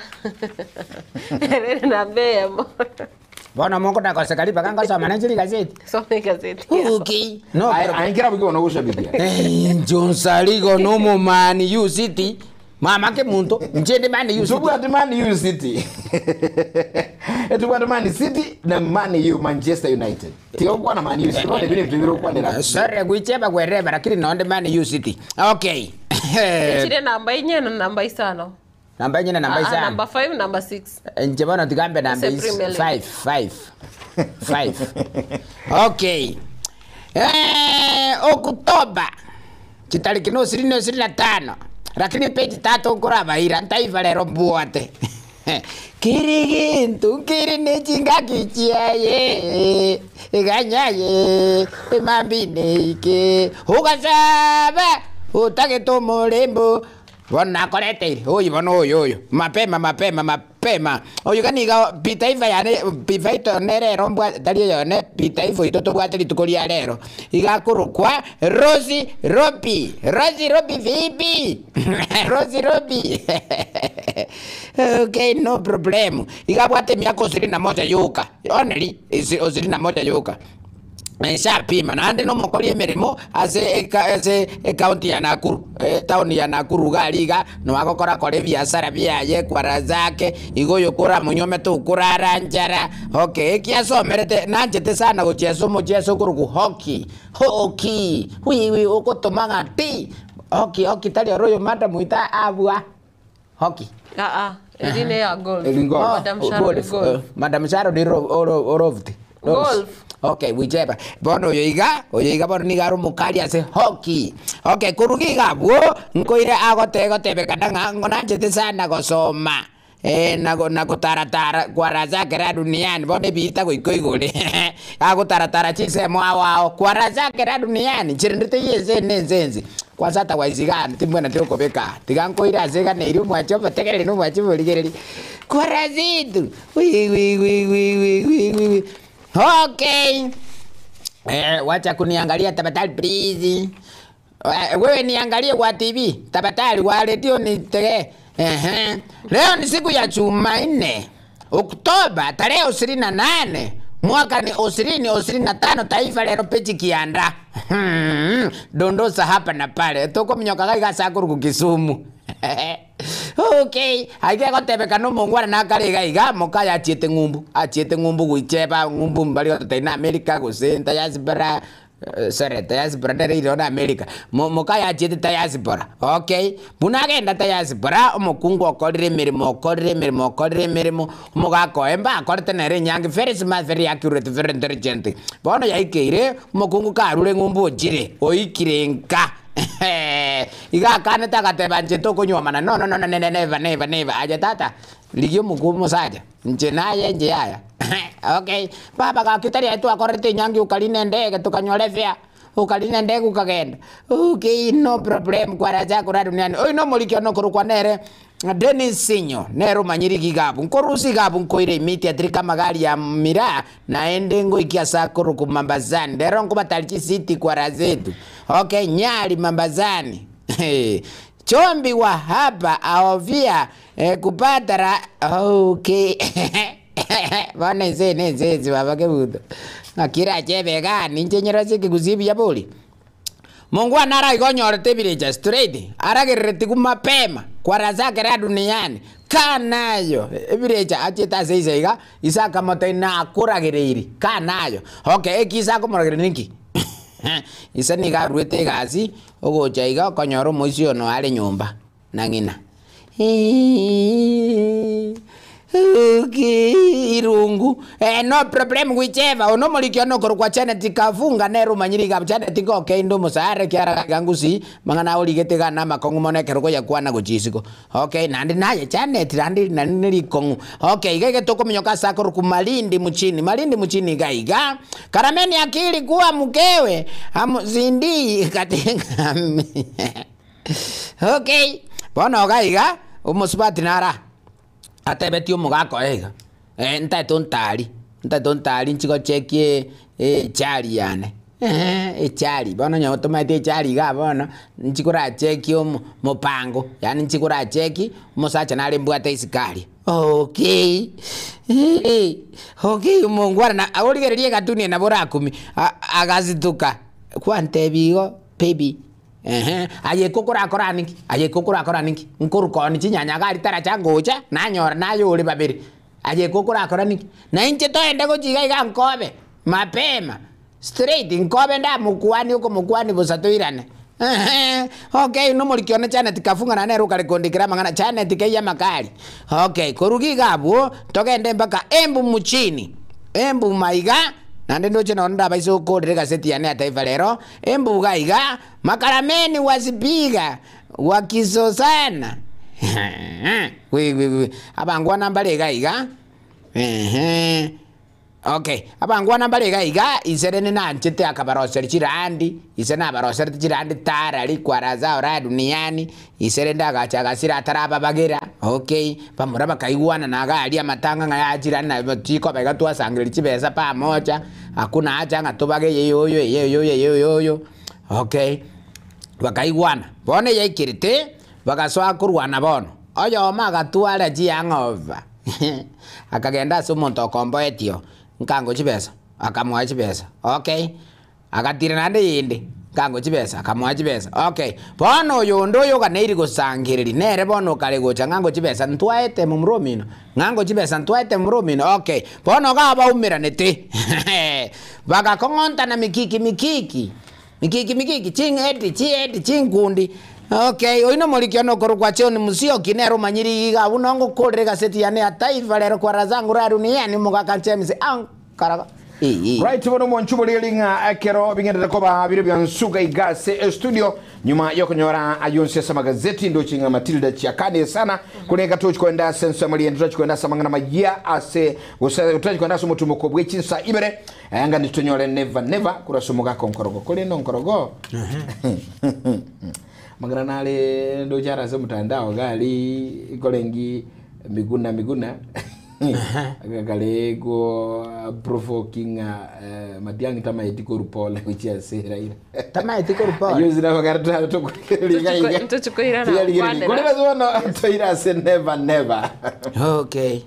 Speaker 2: ere namba eyemo
Speaker 3: Bono mokotakoseka ribaka ngosoma nainche rigazeti.
Speaker 2: soma egazeti yao.
Speaker 3: Okay. No problem.
Speaker 1: Aye nkerabu ki bono goshabikia
Speaker 3: John Sarigo no Man U City. Mama ke muntu nche ndi Man U City.
Speaker 1: tobwate Man U City etobwate Man City na Man U Manchester United tigokwana Man U City bono ebire bintu birokwanera
Speaker 3: Sorry gwicheba gwereba lakini nonde Man U City. Okay.
Speaker 2: Chire namba inye na namba isano
Speaker 3: Namba nyine namba isano.
Speaker 2: Namba 5 namba 6
Speaker 3: Nche bono tigambe namba
Speaker 2: Ase Premier League.
Speaker 3: 5 5 5. Okay. Oktoba chitariki no ishirini na ishirini na tano lakini peji tatu nkurabaira ntaifa lero mbwate kiri gintu kiri nechingaki chiaye iganyaye emambine ike ugasaba utagete omulembo Bono nakoreteire oyo bono oyo oyo mapema mapema mapema. Oyo iga nigo pi taifa yane pi faito nere ero mbwa tari eyone pi taifa oito tobwate rituko ria rero. Iga akorokwa Rosi Robi, Rosi Robi vipi? Rosi Robi okay no problem. Iga abwate emiaka ishirini na moja yoka, only ishirini na moja yoka. Nshapima naende nomokori emeremo ase eka ase ecounty ya Nakuru, etown ya Nakuru iga aria iga, nabo agokora kora ebiasara biaye ekwara zake, igo oyo koramonyuome tokorara nchara, okay eki asomerete nanchete sana gochia ase omochie ase okorokwa hockey, hockey wiwi ogotoma ng'a ti, hockey hockey tari oro oyo madam oito abua. Hockey.
Speaker 2: Aa, eri ne ya golf.
Speaker 1: Eri golf.
Speaker 2: Madam Sharon
Speaker 3: Golf.
Speaker 2: golf.
Speaker 3: Madam Sharon ro- oro- orofti.
Speaker 2: Golf.
Speaker 3: Okay, whichever. Bono oyo iga, oyo iga bono nigo are omokari ase hockey. Okay, koruga iga abwo, nkoire agote gotebekana ng'a ng'o nanchete sana gosoma. Eh, na go- na gotaratara kwarazakera duniani bono ebiita goika oigore agotaratara chinsemo ao ao kwarazakera duniani nchire teiyo ense eye na ense ense. Kwanza ata gwaisia igaa timbwenereti gokobeka aa, tiga nkoire ase egana eria omwanche omotegereri na omwanche omorigereria, kora zinto wi wi wi wi wi wi wi wi okay wacha kuniangalia tafadhali please, wewe niangalie kwa TV tafadhali kwa redio nitegee ehe. Leo ni siku ya Jumanne Oktoba tarehe ishirini na nane mwaka ni ishirini ishirini na tano taifa lero peji kianda dondosa hapa na pale tokominyoka gai gasakoruku Kisumu okay aiga egotebekana omongwana nakare iga iga mokaye achiete ng'umbu achiete ng'umbu goicheba ng'umbu mbari gototebia na America gose diaspora Sorry, diaspora nere ire na America. Mo- Mokaye achiete diaspora. Okay. Buna agenda diaspora, omokungu okorire emeremo, okorire emeremo, okorire emeremo, omogaka oye mbakorete nere enyangi very smart, very accurate, very intelligent. Bono yaikeire, omokungu karure ng'umbu ochire, oikire nka. Iga akanete agateba inche tokonyuomana, no no no no ne never never never. Aye tata, rigia omoku omosacha. Inche naye inche yaya. Okay, baba gaki tari aye twakorete enyangi okarina endege tokanyora efare, okarina endege okagenda. Okay, no problem kwaracha kora duniani. Oyo na omoriki one okorokwa nere Dennis Sinyo, nere omanyire iga abwo. Nkorusia iga abwo nkoire immediately kama gari ya miraa naende ngoikia ase akorokwa Mambasani. Rero nkobatari chisiti kwarasetu. Okay, Nyali Mambasani. Chombi wa hapa ahofia kupata ra okay bono ense eye nense ense baba kebuto. Ng'aki erache ebe igaa ninche nyerase ekegusii buya bori. Mongwana araiga onyorete ebirecha straight, aragereretigwe mapema kwarasakera duniani, kaa nayo ebirecha achete ase ise iga, ise akamotebia nakoragereiri, kaa nayo. Okay, eki ise akomoragereria ninki? Ise nigo aruete egasi, ogocha iga okonyora omoisia oyo noyo are nyomba na ng'ina. Okay, irungu eh, no problem whichever ono omoriki one okorokwa Janet Kafunga nere omanyire iga Janet ngoke inde omosare ekiagera iga ngusii mang'ana aorigete iga namakong'u mono ekero koyakwana gochia isiko. Okay, naende naye Janet naende naende nerikong'u. Okay, iga iga tokominyoka ase akorokwa Malindi mchini, Malindi mchini iga iga, Karameni akiri kuwa mkewe amosindii katika okay, bono iga iga, omosubati naro aa. Atebetie omogaka oye iga, eh, ntaete ontari, ntaete ontari nchi gochekia echari yane, eeh, echari, bono onye tomaeti echari igaa bono, nchi korachekie omo mopango, yaani nchi koracheki, omosacha nare mbwate isiko aria, okay, okay omongwana na origereria egatuni eye nabo orakumie, a- agasituka, kwantebia igo baby. Ehe, aye eke okorakora ninki? Aye eke okorakora ninki? Nkoruka one chinyanya iga aria taracha ngocha, nanyora naye ore babere. Aye eke okorakora ninki? Na inche toende gochia iga iga nkobe, mapema, straight, nkobe ndamokwanie okomokwania bosa toirane. Ehe, okay nomoriki one Janet Kafunga naende nere okare kondikera amang'ana, Janet keiyo amakari. Okay, koruga iga abwo, togende mpaka Embu mchini, Embu maiga, naende ndoche nonye ndabaise gokorera egaseti yane ya Taifa Lero, Embuga iga, Makarameni wasipiga wakisosana wi wi wi abangwana mbare iga iga ehe. Okay, abangwana mbare iga iga, ise rende nanchete akabaroseria chirandi, ise nabaroserete chirandi tarari kwa zao la duniani, ise rende agacha agasira atarababagera, okay, bamura bakaigwana na iga aria amatanga ng'a yaya chirandi na chikoba iga twasangereria chibesa pamoja, hakuna haja ng'a tobage eye oyo eye oyo eye oyo, okay. Bakaigwana, bono eyaikerete, bagasoa korwana bono. Oyomo agatwara chiang'ova, akagenda ase omonto okomboetie oo, nkango chibesa, akamoa chibesa, okay. Agatira naende eyende, nkango chibesa, akamoa chibesa, okay. Bono oyonde oyoganeiri gosangereria, nere bono okare gocha ng'ango chibesa, ntwaete momura omino, ng'ango chibesa ntwaete momura omino, okay. Bono iga abaumeranete, bagakong'ontana mikiki mikiki. Mikiki mikiki, ching'eti, chieti, chinkundi. Okay, oyio nomoriki one okorokwa John Musyoki, nere omanyire iga abwo nongokorera egaseti yane ya Taifa Lero kwa Razangu la Dunia, ni omogaka James Ankaraga. Ee.
Speaker 1: Right bono omonchu boreri ng'a ekero bigenderete koba bire bia nsuga iga ase estudio nyuma yokonyora ayonsi ase amagazeti ndoche ng'a Matilda chiakane sana korende tochi koenda ase ensemo riende tochi koenda ase amang'ana mayia ase gose tochi koenda ase omotumoko bwe chinsa ibere Anga nitonyore never never korwa ase omogaka onkorogo korende onkorogo amang'ana nare ndoche are ase omotandao iga aria ikorengi miguna miguna kare ko provoking ng'a Matiang'i tamaeti korwa pole gochia ase Raila.
Speaker 3: Tamaeti korwa pole.
Speaker 1: Ayio onsi nabo kare turabe tokorigereria iga iga.
Speaker 2: Ntochi koirana
Speaker 1: Tuyarigereria.
Speaker 2: gokwanera.
Speaker 1: Korende ase bono toire ase never never.
Speaker 3: Okay.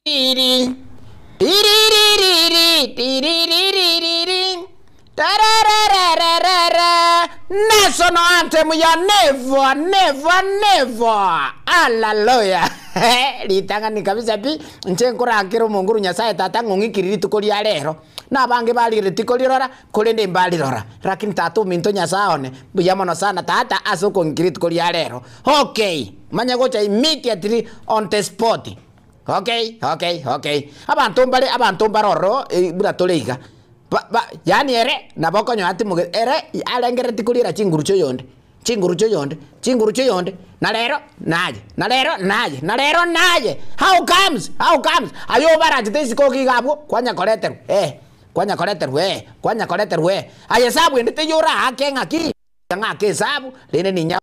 Speaker 3: Riri, tiriririri, tiriririri, tararararara. National anthem ya never, never, never. Hallelujah. Ritang'ani kabisa pi, inche nkorakera omonguru Nyasaye tata ng'ong'ikiri rituko ria rero. Na abange barire tikorirora, korende mbarirora. Lakini tata ominto Nyasaye one, mbuya mono sana tata ase okong'ikiri rituko ria rero. Okay, manya gocha immediately on the spot. Okay, okay, okay. Abanto mbare, abanto mbare ororo eh, buna tore iga. Ba, ba, yaani ere nabo okonyora timoge ere arengereretie koriera chinguru chia oyonde, chinguru chia oyonde, chinguru chia oyonde, na rero naye, na rero naye, na rero naye. How comes? How comes? Aye obarachete isiko iga iga abwo, kwanya koreterwa eh, kwanya koreterwa eh, kwanya koreterwa eh. Aye esabu ende teiyo oraake ng'aki, ng'ake esabu, rende ninya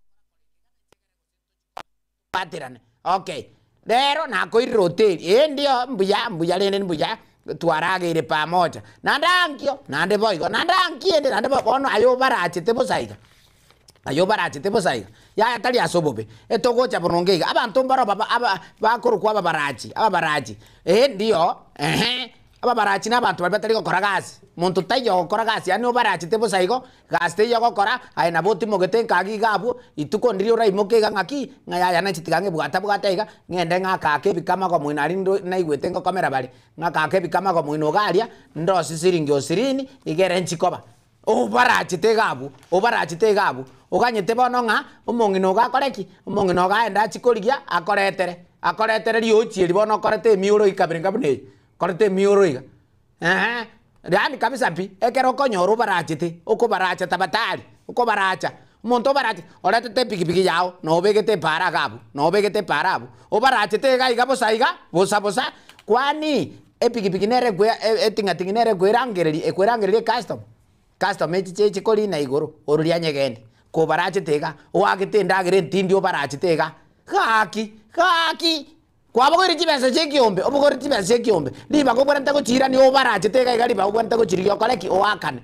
Speaker 3: Baterane. Okay. Rero nakoirire hoteli. Ee ndio, mbuya, mbuya rende mbuya, twarageire pamoja. Naende ankio, naende boigo, naende ankio ende, naende bo bono aye obarachete bosa iga. Aye obarachete bosa iga. Yaya tari ase obobe, etogocha boronge iga. Abanto mbaro baba aba bakorokwa ababarachi, ababarachi. Ee ndio, ehe. Ababarachi nabanto baria batari gokora gasi. Monto taiyo ogokora gasi, yaani obarachete bosa igo, gasi teiyo ogokora, aye nabo otimogete nkaga iga abwo, rituko ndiria oraimoke iga ng'aki, ng'a yaya nainche tiga ng'ebwata bwate iga, ng'ende ng'ake ake ebikamago moino aria ndo naigwete ngokomera bare, ng'ake ake ebikamago moino iga aria, ndosie siringi osirini, iga ere nchikoba. Obarachete iga abwo, obarachete iga abwo, oganyete bono ng'a omong'ina ogo akore ki? Omong'ina ogo aende achie korigia akoretere, akoretere riochi eri bono okorete emioro ikabere nka buna eye, okorete emioro iga, eeh, yaani kabisa pi, ekero okonyora obarachete, okobaracha tabatari, okobaracha, omonto obarachete, oretete epikipiki yago, na obegete epaara iga abwo, na obegete epaara abwo, obarachete iga iga bosa iga, bosa bosa, kwani. Epikipiki nere ekwe eting'ating'i nere ekwerangereria ekwerangereria ecustomer, customer echiche eche korina igoro ororia anyegende, kobarachete iga, oagete endagera entindi obarachete iga, gaki gaki kwabogoire chibesa chia ekiombe obogore chibesa chia ekiombe, ribaga obwenerete gochiirania obarachete iga iga ribaga obwenerete gochirigia okore ki? Oakane.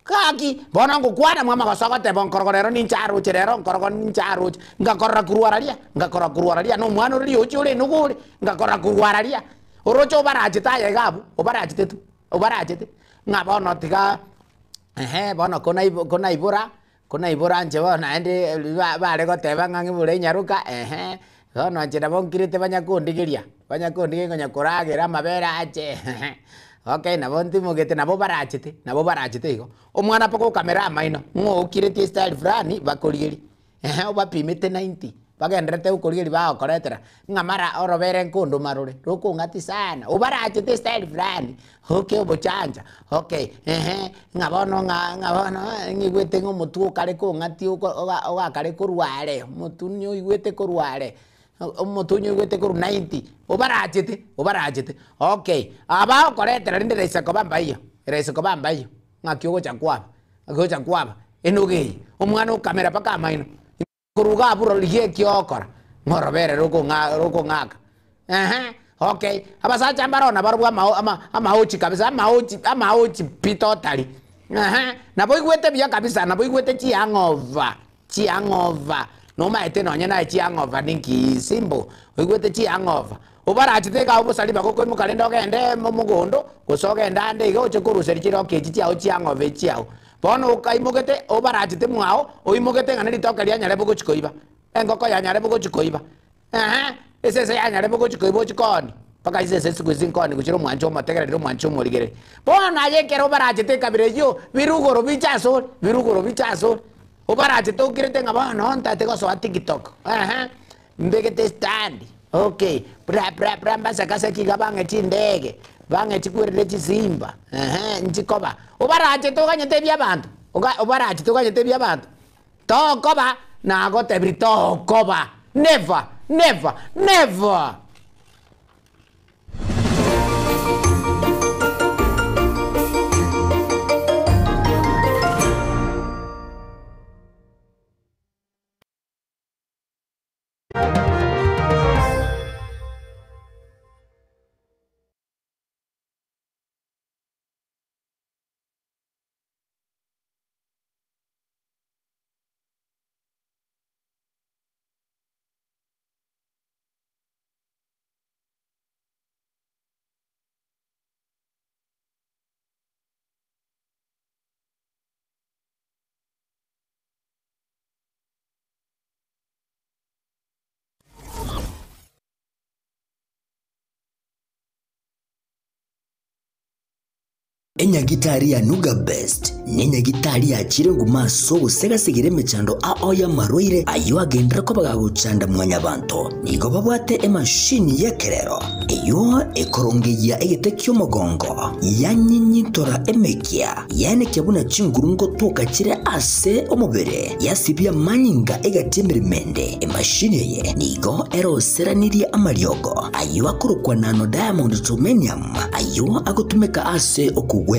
Speaker 3: Gaki, bono ngokwana mwamagoso agoteba onkorogo rero ninche aroche, rero onkorogo ninche aroche, ngakorora korwa araria, ngakorora korwa araria, na omwana ore riochi ore enugu ore, ngakorora korwa araria. Oroche obarachete aye iga abwo, obarachete tu, obarachete, ng'a bono tiga ehe bono konaibo konaibora, konaibora inche bono naende ba bare goteba ng'a ng'ibore enyaroka ehe, bono inche nabo nkirete banya kondigeria, banya kondigeria konya koragera amabere ache ehe, okay nabo ntimogete nabo barachete, nabo barachete igo. Omwana mpaka okamera amaino, ng'o okiretie estyle fulani bakorigeria. Ehe obapimete 90, bagendererete gokorigeria bagokoretera, ng'a mara orobere nkondoma rore, rokong'ati sana, obarachete estyle fulani, okay obochanja, okay, ehe, ng'a bono ng'a ng'a bono ng'igwete ng'a omotwe okare kong'atia oko oga ogakare korwa are, omotwe nioigwete korwa are, omotwe onyoigwete korwa 90, obarachete obarachete, okay, aba bagokoretera rende raisi koba mbaiyo, raisi koba mbaiyo. Ng'aki ogocha kwaba, ng'aki ogocha kwaba enoga eye, omwana okamera mpaka amaino, korwa iga abwo rigia eki ogokora, ng'a orobere rokong'a rokong'aka ehe okay. Abasacha mbare oo nabarobwo amao ama amaochi kabisa amaochi amaochi pi totally ehe, nabo oigwete buya kabisa, nabo oigwete chiang'ova. Chiang'ova, nomaete nonye naye chiang'ova ninki simple, oigwete chiang'ova, obarachete iga bosa ribaga okoimoka rende ogende mogondo, gose ogende ande iga oche koruseria chiroki echi chiago chiang'ova echi chiago. Bono okaimogete obarachete mwao, oimogete ng'a neritoke ria nyarebe ogochi koiba, engoko ya nyarebe ogochi koiba. Eeh, esese yanyarebe gochia koiba ochie koonia, mpaka chisese siku hizi nkooni gochia omwancho omotegereri omwancho omorigereri. Bono aye ekero obarachete ekabira eyio, birugoro biche asore, birugoro biche asore. Obarachete okirete ng'a bono ntagete gosoa tiktok, eeh, mbegete estandi, okay, bra bra bra mbasakasaki iga bang'e chindege, bang'e chikwerere chisimba, eeh, nchikoba. Obarachete oganyete ebia abanto, oga obarachete oganyete ebia abanto. Tokoba, nagotebirie tokoba, never, never, never.
Speaker 4: Enyagitari ya Nuga Best nenyagitari yachire nguma ase ogosegasegera emechando ao y'amarwaire ayio agenderere koba gagochanda mwanyabanto. Nigo babwate emashini y'ekerero eyio ekorongeyia egete ki'omogongo, yanyinyintora emekia, yaenekia buna chinguru ngotoka chire ase omobere, yasibia amanyinga egati emeremo ende. Emashini eye nigo eroseranirie amariogo ayio akorokwa nano diamond germanium, Ayio agotumeka ase okogwenia.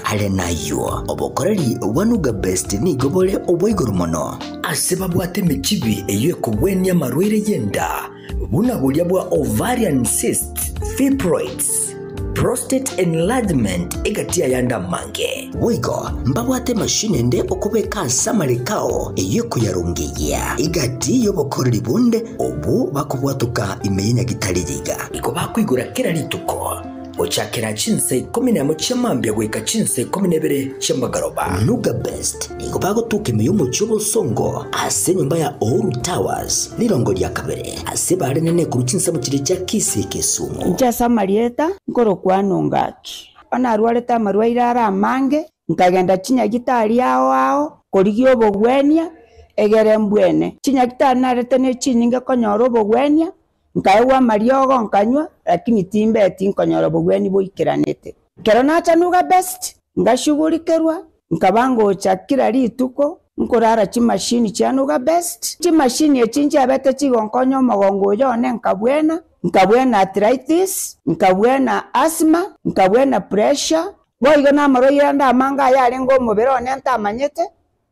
Speaker 4: Are nayio, obokoreri bwa Nuga Best nigo bore obwa igoro mono. Ase babwate emechibi eyio ekogwenia amarwaire y'enda, buna boria bwa ovarian cysts, fibroids, prostate enlargement egati y'ayande amange. Boigo mbabwate emashini ende okobeka ase amareko ao eyio ekoyarongeyia egati y'obokoreri bonde obwo bakobwatoka ime y'enyagitari yiga. Igo bakoigora kera rituko, gochakera chinsa ikomi nemo chia mambia goika chinsa ikomi na ibere chi'amagoroba. Nuga Best nigo bagotoka ime y'omochie obosongo ase enyomba ya Uhuru Towers, rirongo ria kabere, ase bare nene korwa chinsemo chiria chia Kisii Kisumu.
Speaker 5: Inche ase amarieta nkorokwa Nongaki. Onye narwarete amarwaire are amange, nkagenda chinyagitari ao ao korigia obogwenia, egere mbwene. Chinyagitari narete ne chinyinge konyora obogwenia, Nkaegwa amariogo nkanywa, lakini timbeti nkonyora obogwenia boikeranete. Ekero nacha Nuga Best, ngashugurikerwa, nkaba ngocha kera rituko nkorara chimashini chia Nuga Best. Chimashini echi nchiabete chigonkonya omogongo oyo one nkabwena. Nkabwena arthritis, nkabwena asthma, nkabwena pressure, boigo namarwaire ande amange ayarenge omobere one ntamanyete,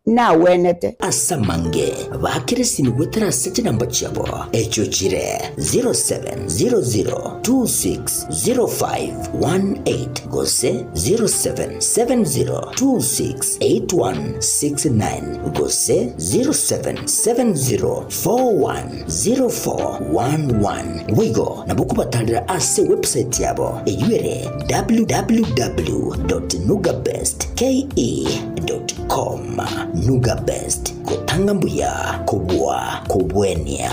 Speaker 5: nagwenete.
Speaker 4: Ase amange baakere esimi goetera ase chinamba chiabo, echio chire 0700260518 gose 0770268169 gose 0770410411. Boigo nabo okobatarera ase ewebsite yabo eyio ere www.nugabestke.com. Nugabest, gotanga mbuya kobua kobwenia.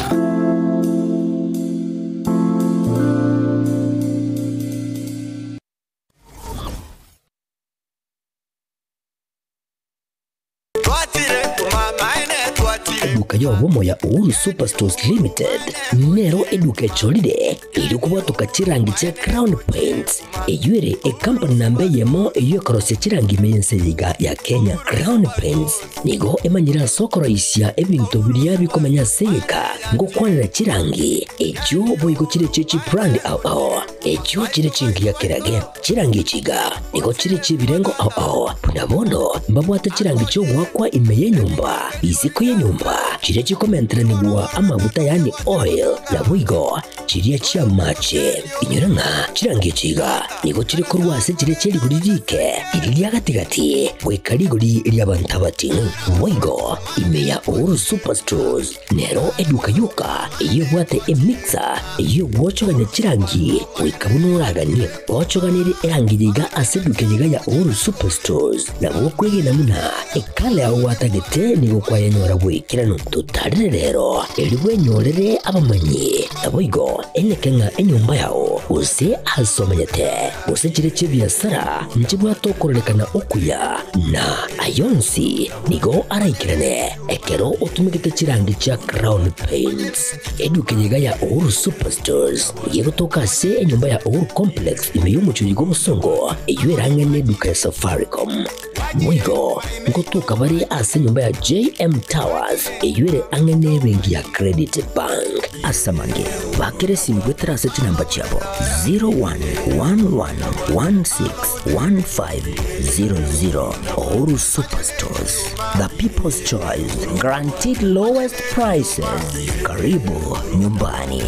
Speaker 4: Eduka y'obomo ya Uhuru Superstores Limited nero eduka echorire erio kobwatoka chirangi chia Crown Paints eyio ere ecompany namba eyemo eyio ekorosia chirangi ime y'ense eye iga ya Kenya. Crown Paints nigo emanyire ase okoroisia ebinto biria bikomenya ase egeka ngokwanera chirangi echio boigo chire chie chibrand ao ao echio chire chingiya kerage. Chirangi echi iga nigo chire chi'ebirengo ao ao, buna bono mbabwate chirangi chi'ogoakwa ime y'enyomba, isiko y'enyomba, chiria chikomenteranigwa amaguta yaani oil, naboigo chiria chi'amache. Inyora ng'a chirangi echi iga nigo chire korwa ase chiria chie rigori riike, riria ria gati-gati, goika rigori ri'abanto abating'u. Boigo ime ya Uhuru Superstores Nero eduka yoka eyio ebwate emixer eyio egwochogania chirangi goika buna oraganie. Ochoganirie erangi yiga ase eduka eyiga ya Uhuru Superstores nabo okwegena buna ekala yao gwatagete nigo kwayenyora bwaikeranu. Totarere rero erio bwenyorere abamanyi naboigo eneke ng'a enyomba yao gose ase omenyete gose chire chi'ebiasara nchibwate okororekana okuya na ayonsi Nigo araikerane ekero otumegete chirangi chia Crown Paints. Eduka eye iga ya Uhuru Superstores nigo egotoka ase enyomba ya Uhuru Complex ime y'omochie oyo bw'obosongo eyio erang'e neduka ya Safaricom. Boigo ngotoka bare ase enyomba ya JM Towers eyio ere ang'e nebenki ya Credit Bank. Ase amange, bakera esimi goetera ase chinamba chiabo 0111161500. Uhuru Superstores, the people's choice, guaranteed lowest prices. Karibu nyumbani.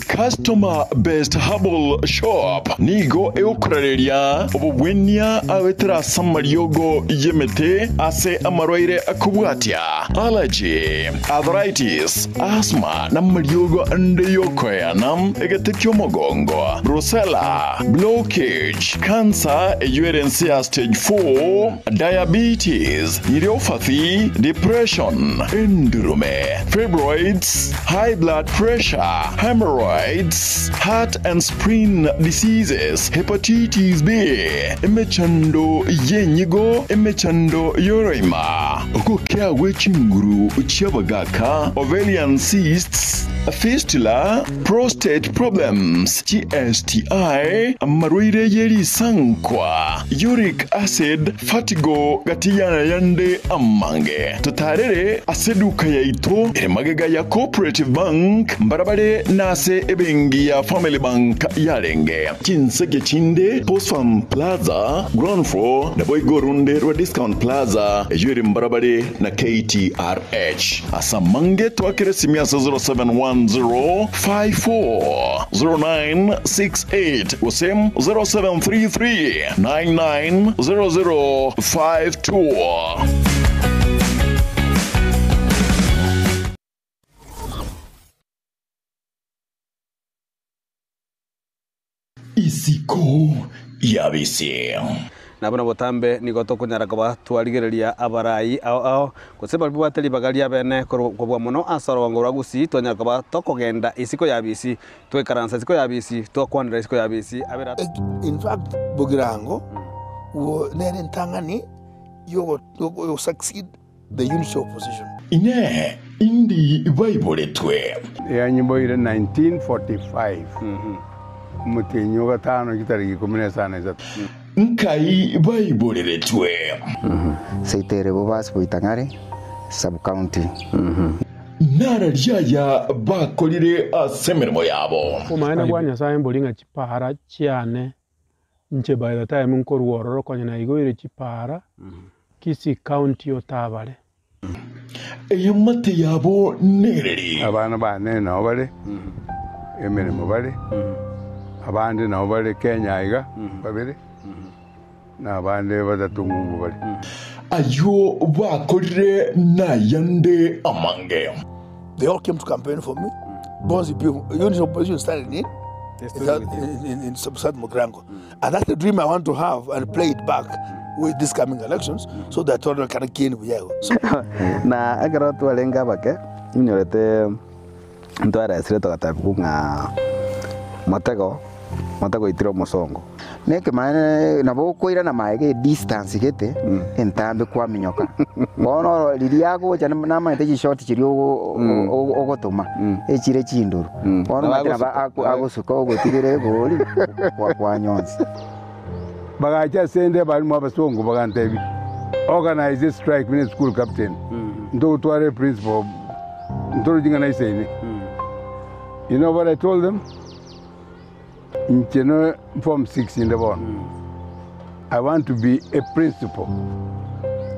Speaker 6: Customer Best Herbal Shop nigo egokorareria obobwenia agoetera ase amariogo y'emete ase amarwaire akobwatia allergy, arthritis, asthma na amariogo ande y'okoeana, egete ki'omogongo, brucella, blockage, cancer eyio ere ense ya stage 4, diabetes, neuropathy, depression, endurume, fibroids, high blood pressure, hemorrhoids, heart and spleen diseases, hepatitis B, emechando y'enyigo, emechando y'oroima, ogokea gwe chinguru chi'abagaka, ovarian cysts, fistula, prostate problems, chi-STI, amarwaire ye risankwa, uric acid, Fatigo gati y'ayande amange. Totarere ase eduka yaito ere magega ya Cooperative Bank mbarabare nase ebenki ya Family Bank yarenge. Chinseke chinde Postfarm Plaza, ground floor, naboigo orunde rwa Discount Plaza eyio ere mbarabare na KTRH. Ase amange twakere esimi ase 0710 54 0968 gose 0733 99 0052. Isiko y'abisi.
Speaker 7: Na buna botambe nigo tokonyara koba twarigereria abarai ao ao, gose baria babwate ribaga ria bene kobua mono ase orogongo rwa Gusii, twanyara koba tokogenda isiko y'abisi, twaikaransa isiko y'abisi, twakwanera isiko y'abisi, abere
Speaker 8: In fact, Bogirango wo nere entang'ani yogo yogo succeed the unity opposition.
Speaker 6: Inee! Indi baiboretwe?
Speaker 9: Yanyiboire 1945. Omotienyi o gatano chitariki ikomi na isano na isato.
Speaker 6: Nkai baiboreretwe.
Speaker 10: Seito ere Bobasi Boitang'are Sub-county.
Speaker 6: Nararia aya bakorire ase emeremo yabo.
Speaker 11: Obomaene bwa Nyasae mbori ng'a chipaara chiane inche by the time nkorwa ororo konya naigoire chipaara Kisii County otabare.
Speaker 6: Eamate yabo nereri.
Speaker 9: Abana bane nao bare emeremo bare, abande nao bare Kenya aiga babere, na abande batato ng'umbu bare.
Speaker 6: Ayio bakorire nayande amange.
Speaker 8: They all came to campaign for me. Bonzi people, unity of opposition started in in, in, in South Mugirango. And that's the dream I want to have and play it back with these coming elections so that Tororo can gain Buyago. So,
Speaker 7: Na ekero twarenge abake, inyorete ntwaresire togatebigwa ng'a motego, motego oitire omosongo.
Speaker 10: Nekemaene nabo okoirana maega edistance gete entambe kwaminyoka. Bono oro riria agocha namanyete chishoti chiria ogotoma echire chindoro. Bono omanyete nabo agosuka ogotigera egori kwanyonsi.
Speaker 9: Bagacha ase 'nde abalimu abasongo bagantebia, Organise a strike buna eschool captain, ntogotwara eprincipal ntorochi ng'a naisaine. You know what I told them? Inche no form six inde bono, I want to be a principal.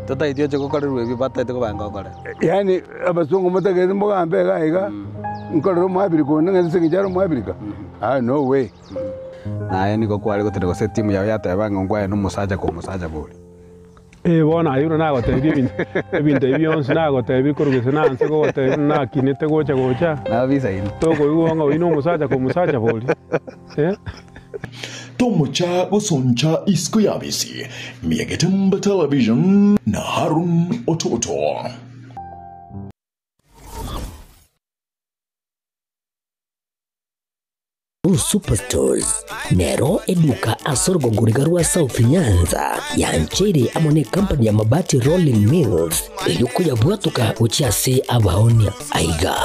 Speaker 7: Totaeti oche gokorerwa ebio bataete kobanga okore.
Speaker 9: Yaani abasongo motagete mbogambe iga iga, nkorere omoabirika onde ng'a ase eng'encho are omoabirika? Ah no way.
Speaker 7: Naye nigo kware gotera gose etimu yao yateba ng'a nkwaye nomosacha komosacha bori.
Speaker 11: Ee bono aye buna nagotebirie ebinto ebinto ebi bionsi nagotebirie korwa gese na nse gogotebia buna nakinete gocha gocha,
Speaker 7: Nabisaine.
Speaker 11: tokoigwa ng'a oyio nomosacha komosacha bori, eh.
Speaker 6: Tomocha gosoncha isiko y'abisi, Miagetemba Television na Harun Ototo.
Speaker 4: Blue Superstores nero eduka ase orogongo riga rwa South Nyanza yancheire amo ne company ya Mabati Rolling Mills erio koyabwatoka gochia ase abaonia. Aiga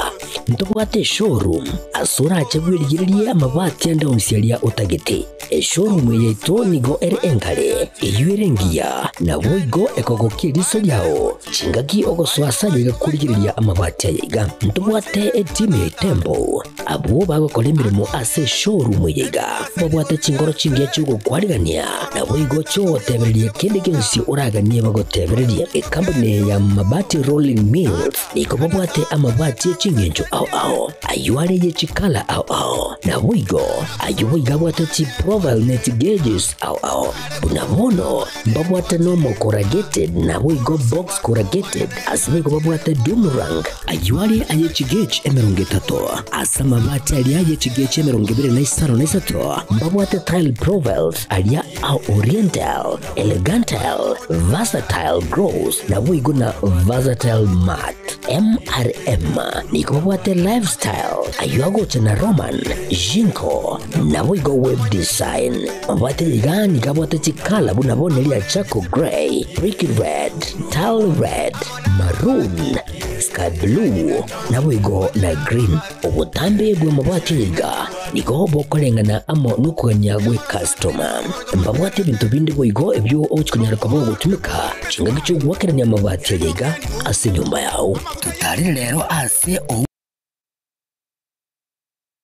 Speaker 4: ntobwate eshowroom ase orache bwerigererie amabati ande onsi aria otagete. Eshowroom eye yaito nigo ere enkare, eyio ere engiya, naboigo ekogokia eriso riao chingaki ogosoa ase ayaiga korigereria amabati ayaiga. Ntobwate etimu ya Itembo Abwo bagokora emeremo ase eshowroom eye iga babwate chinkoro chingiya chi'ogokwarigania, naboigo chi'ogotebereria kende gionsi oraganie bagotebererie. Ekampuni eye ya Mabati Rolling Mills nigo babwate amabati e ching'encho ao ao, ayio are ye chikala ao ao, naboigo ayio boigo abwate chiprofile ne chigauges ao ao. Buna bono mbabwate normal corrugated naboigo box corrugated, ase boigo babwate doomerang, Ayio are aye chigechi emerongo etato, ase amabati aria aye chigechi emerongo ebere na isano na isato, mbabwate tile profiles aria a Oriental, Elegantal, Versatile Gross, naboigo na Versatile Matte. MRM nigo babwate Lifestyle, ayio agocha na Roman, Jinko, naboigo Web Design. Mabati aya iga nigo abwate chikala buna bono eria Charcoal Grey, Brick Red, Tile Red, Maroon, Sky blue, naboigo na green. Obotambe bw'amabati aya iga nigo bokoreng'ana amo nokogania gw'ecustoma. Mbabwate ebinto binde boigo ebio ogochi konyara koba ogotumeka chingaki chi'ogoakerania amabati aya iga ase enyomba yao. Totarere rero ase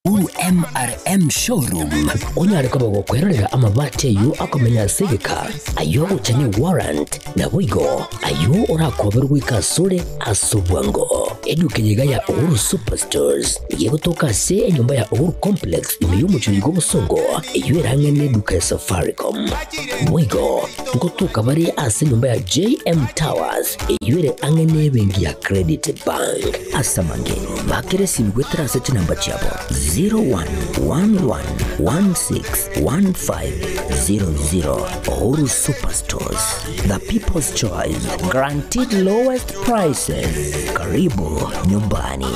Speaker 4: Uhuru MRM Showroom onyare koba gokwerorera amabati ayio akomenya ase egeka, ayio agocha ne warrant, naboigo ayio orakoberwe goika asore ase obwango. Eduka eye iga ya Uhuru Superstores nigo egotoka ase enyomba ya Uhuru Complex ime y'omochie oiga obosongo eyio ere ang'e neduka ya Safaricom. Boigo ngotoka bare ase enyomba ya JM Towers eyio ere ang'e nebenki ya Credit Bank. Ase amange, bakera esimi goetera ase chinamba chiabo 0111161500. Uhuru Superstores, the people's choice, guaranteed lowest prices. Karibu nyumbani.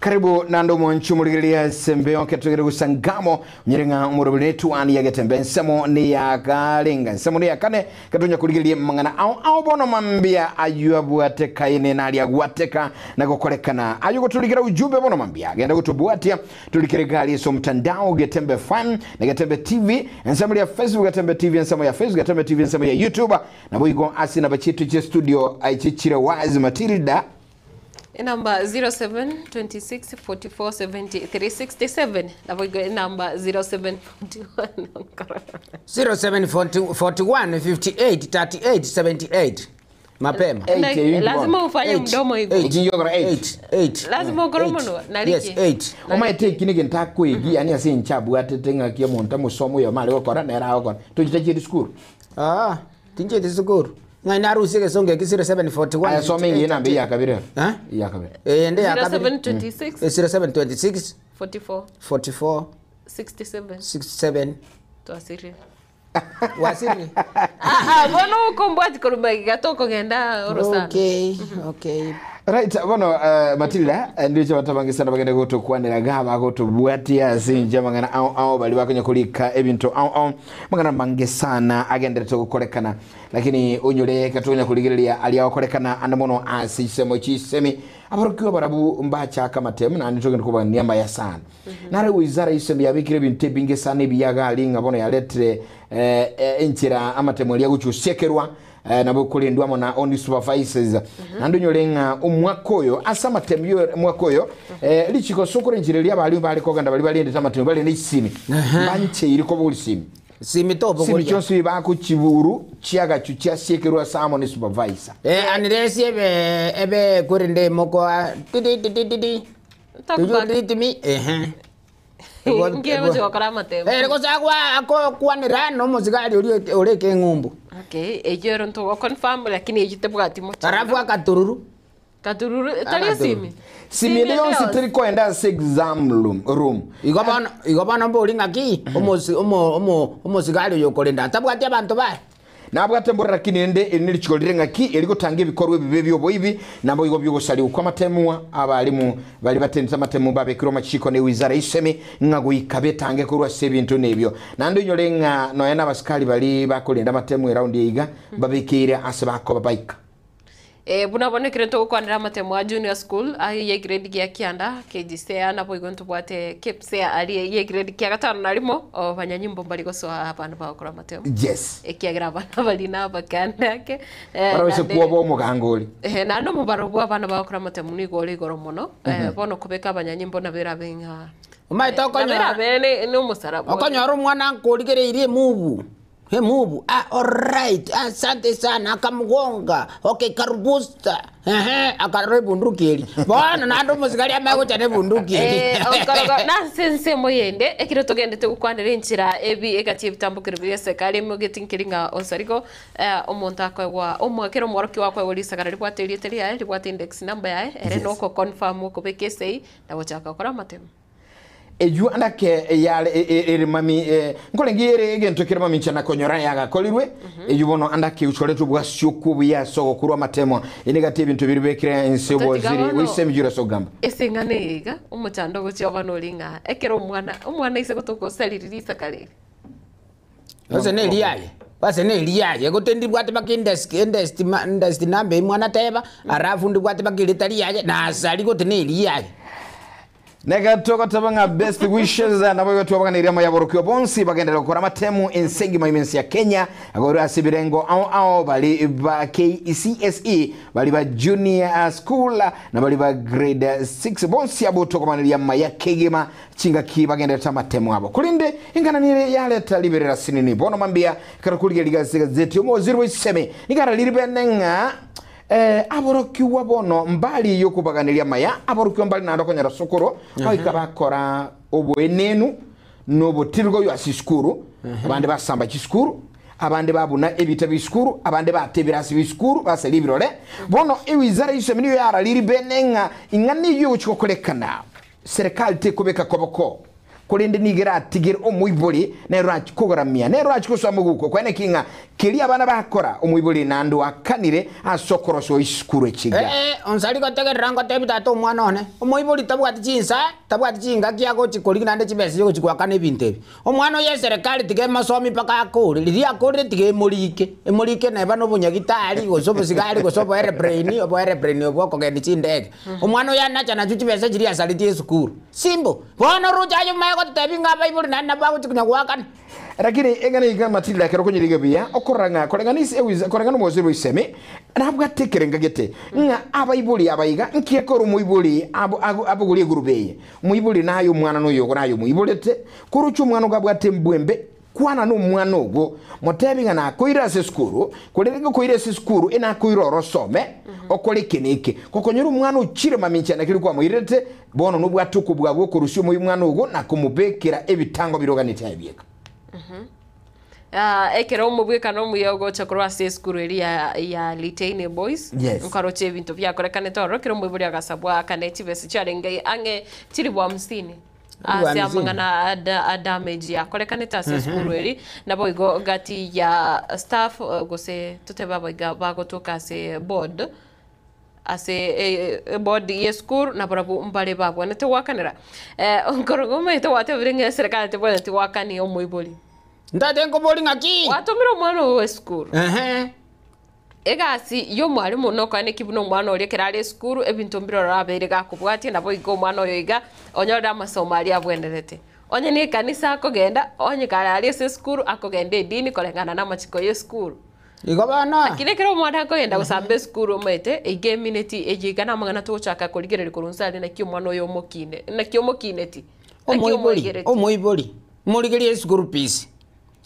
Speaker 1: Karibu nande omonchi omorigereria ase embeo ketogere gusangamo onyere ng'a omoroberi netuani ya getembe ensemo neyakarenga ensemo neyakane ketonya korigereria mang'ana ao ao bono mambia ayio abwate kaine naria agwateka na gokorekana ayio gotorikera ujumbe bono mambia genda gotobwatia torikere gari ase omtandao Getembe FM na Getembe TV ensemo ya Facebook Getembe TV ensemo ya Facebook Getembe TV ensemo ya YouTube naboigo ase naba chietu chia studio aichi chire wazi Matilda.
Speaker 2: Enamba 07 26 44 73 67 nabo igo enamba 07 41.
Speaker 3: 07 41 58 38 78 mapema.
Speaker 2: Lazima ufanye mdomo hivyo.
Speaker 3: Eight.
Speaker 2: Lazima ukore mono nariki.
Speaker 3: Yes, 8.
Speaker 1: Omaete eki nigento akwegi yani ase nchabwatete ng'aki omonto amosomo oyo mare gokora nere agokora tochita chieti sukuru.
Speaker 3: Ah, tincheti sukuru. Ng'ai narusie gesongo eki 0741?
Speaker 1: Aya soma ingi enamba ya kabere.
Speaker 3: Eh?
Speaker 1: Ya kabere.
Speaker 3: Eh, ende ya kabere.
Speaker 2: 0726
Speaker 3: Eh, 0726
Speaker 2: 44
Speaker 3: 44
Speaker 2: 67
Speaker 3: 67.
Speaker 2: Twasirire.
Speaker 3: Wasiri.
Speaker 2: Ah, bono ukombwati korumaiga tokogenda orosana.
Speaker 3: Okay.
Speaker 1: Right, bono Matilda ndicho batabangisana bagende gotokwanera gaba gotobwatia ase inche mang'ana ao ao bari bakonya korika ebinto ao ao mang'ana mange sana agenderete gokorekana lakini onyore katonya kurigereria aria gokorekana ande mono ase chisemo chisemi abarokiwa barabu mbachaka matemu nandi togenda kubania maya sana. Nare wizara isemi yabikire ebinto ebinge sana ebiyaga ng'a bono yaretire enchera amatemu aria gochusiekerwa nabo kurindwa na only supervisors. Nandi onyore ng'a omwaka oyo ase amatemu yo omwaka oyo richiko sokore enchera eria abarimu bare kogenda bari barendete amatemu bare na esimi bancheire kobogori simi.
Speaker 3: Simi tobo.
Speaker 1: Simi chonsi bakuchiburu chiagachu chiasiekerwa samo ni supervisor.
Speaker 3: Eh, aniresi ebe ebe kurinde moko tidi tidi tidi.
Speaker 2: Talk
Speaker 3: Do you
Speaker 2: back.
Speaker 3: read me? Eh.
Speaker 2: Ngiye gochikokora amatemu.
Speaker 3: Eh, gosagwa ako kwanira no musigari uri ureke ng'umbu.
Speaker 2: Okay, ejo ero ntogo confirm lakini ejo tebwati mochando.
Speaker 3: Arafu akatururu.
Speaker 2: Katururu tari simi.
Speaker 1: Simi ende yonsi teri koenda ase exam room.
Speaker 3: Igo bono igo bono mbori ng'aki omosi omo omo omosigari oyo okorenda atabwati abanto baye.
Speaker 1: Nabwate mbora lakini ende eri nerichiko rire ng'aki eri gotanga ebikorwa ebibe byoboibi nabo igo byogosariwa kwa amatemwa abarimu bari batendete amatemu babekirwe amachiko ne wizara isemi ng'a goika betange korwa ase ebinto nebyo nande onyore ng'a nonya na abasikari bari bakorenda amatemu eraundi eiga babekeire ase bakoba baika.
Speaker 2: Buna bonekire togokwanera amatemu a junior school aye ye grade gia kianda KGCA nabo igo ntobwate KPSEA ari ye grade kia gatano narimo o banyanyimbo mbari gosoa abandu bagokora amatemu.
Speaker 1: Yes.
Speaker 2: Ekiagera abana bari na abakande ake.
Speaker 1: Barabese kuoba omogango ori.
Speaker 2: Naende omobaro bwa abana bagokora amatemu nigo ore igoro mono. Bono kobeka abanyanyimbo nabera beng'a
Speaker 3: Omaete okonyora.
Speaker 2: nabera bene ni omusaraba.
Speaker 3: Okonyora omwana nkorigereirie emubu. Emubu. Ah, alright. Asante sana. Akamgonga. Okay, karubusta. Ehe, akarora ebunduki eri. Bono naende omosigari amae gocha na ebunduki eri.
Speaker 2: Okorogo nase ensemo yende ekero togendete gokwanera enchera ebi egati ebitambukero bia eserikali emogeti nkeri ng'a osarigo omonto akoegwa omwakero omworoki wakoegwa risagara ribwate erieta riaye ribwate index number yaye ere noko confirm okobeka esei na gochaka gokora amatemu.
Speaker 1: Eju andake yare ere mami nkorengi ere egento kere mami nchana konyora yagakorirwe eju bono andake uchoretwe bwasio buya soko kurwa amatemo enegati ebinto biri bekire ense
Speaker 2: Otatiga
Speaker 1: boziri
Speaker 2: bono.
Speaker 1: wisemijura sogamba.
Speaker 2: Ase eng'ana eyeiga omochando ogochia oba nori ng'a ekero omwana omwana ase gotoka osariri risaka riri.
Speaker 3: Ase ne eriaye. Base ne eriaye gote ndibwate baka index index index number mwana teba arafu ndibwate baka erita riaye na asari gote ne eriaye.
Speaker 1: Nega togotaba ng'a best wishes nabo igo twabaganeirie amayaborokio bonsi bagenderera gokora amatemu ense engima imensi ya Kenya agoro ase ebirengo ao ao bari ba KCSE bari ba junior school na bari ba grade 6 bonsi abo tokobaneria maya kegema chingaki bagenderera amatemu abo kulinde ingananire yaleta liberera sinini bono mambia karakuliga ligazeti omoziri bwiseme nigara liribene ng'a aborokiwa bono mbali yokubaganiria maya aborokiwa mbali nando konyora sukuru baika bakora obwenenu nobotirgo yo ase sukuru abande basamba chisukuru abande babuna ebita bisukuru abande bata ebirasi bisukuru basala ebirore bono ewizara y'isomero niyo yarariri bene ng'a ing'ana eyo gochikokorekana serikali tekobeka koboko korende nigo eratigere omoibori nero achikogoramia nero achikosoa moguko kwene king'a Keria abana bakora, omoibori naende oakanire ase okorosigwa gw'chisukuru echi iga.
Speaker 3: Ee, onsari gotegerera ngotebi tata omwana one, omoibori tabwati chinsa, tabwati chingaki agochi korigia naende chibesa chiogochi goakana ebinto ebi. Omwana oyo eserekari tiga emosomi mpaka akore, riria akorire tiga emorike, emorike neba na obonyagitari, gose obosigari, gose oboereplane, oboereplane obwo okogendia chindege. Omwana oyo anacha nachio chibesa chiria asaretie esukuru. Simple. Bono roche aye omanye gototebia ng'a abaibori naende nabo bagochi konya goakana.
Speaker 1: Lakini eng'ana iga matilda ekero okonyeriga buya, okorora ng'a koreng'ana ise ewiza koreng'ana omogosori bw'isemi, nabwate ekerenga gete, ng'a abaibori aba iga, nki ekero omoibori abo ago abogorie egurube eye, omoibori naye omwana noyogo naye omoiborete, koroche omwana ogo abwate embwa embe, kwana nomwana ogo, motebi ng'a nakoire ase esukuru, korende ngokoire ase esukuru enakoire oro osome, okore eke na eke. Gokonyora omwana ochire mamincha na keria kwamoirerete, Bono nobwate okobua gw'okorusia omoyio omwana ogo na komobekera ebitango biroganetie aye bieka.
Speaker 2: Ah, ekero omobwekano omuya ogocha korwa ase esukuru eria ya, ya Liteine Boys
Speaker 1: Yes.
Speaker 2: nkaroche ebinto biakorekanete ororo kera omoibori agasabwa akane chibesa chiarenge ang'e chilifu hamsini
Speaker 3: Chilifu
Speaker 2: ase
Speaker 3: hamsini.
Speaker 2: amang'ana ada- adamage yakorekanete ase esukuru eri naboigo gati ya staff eh, gose totebe abaiga bagotoka ase board Ase eboard y'esukuru nabarabwo mbare babwenerete goakanera. Nkorokwo omanyete gwatebire ng'a eserekari tebwenereti goakania omoibori.
Speaker 3: Ntate nkobori ng'aki?
Speaker 2: Gwatomire omwana oo esukuru.
Speaker 3: Ehe.
Speaker 2: Egasi ya omwalimu nokoa neki buna omwana oria ekero are esukuru ebinto mbire ororo abeire gakobwatia naboigo omwana oyo iga onyorire amasomo aria abwenerete. Onye na ekanisa akogenda, onye kare aria ase esukuru akogenda edini koreng'ana na amachiko ya esukuru.
Speaker 3: Igo bono.
Speaker 2: Lakini ekero omwana akogenda gosamba esukuru omanyete, eyio emineti eyio iga namang'ana togochaka korigereria korwa inse aria naki omwana oyo omokine, naki omokineti, naki
Speaker 3: Omoibori,
Speaker 2: omoigereti.
Speaker 3: omoibori, morigerie eschool fees,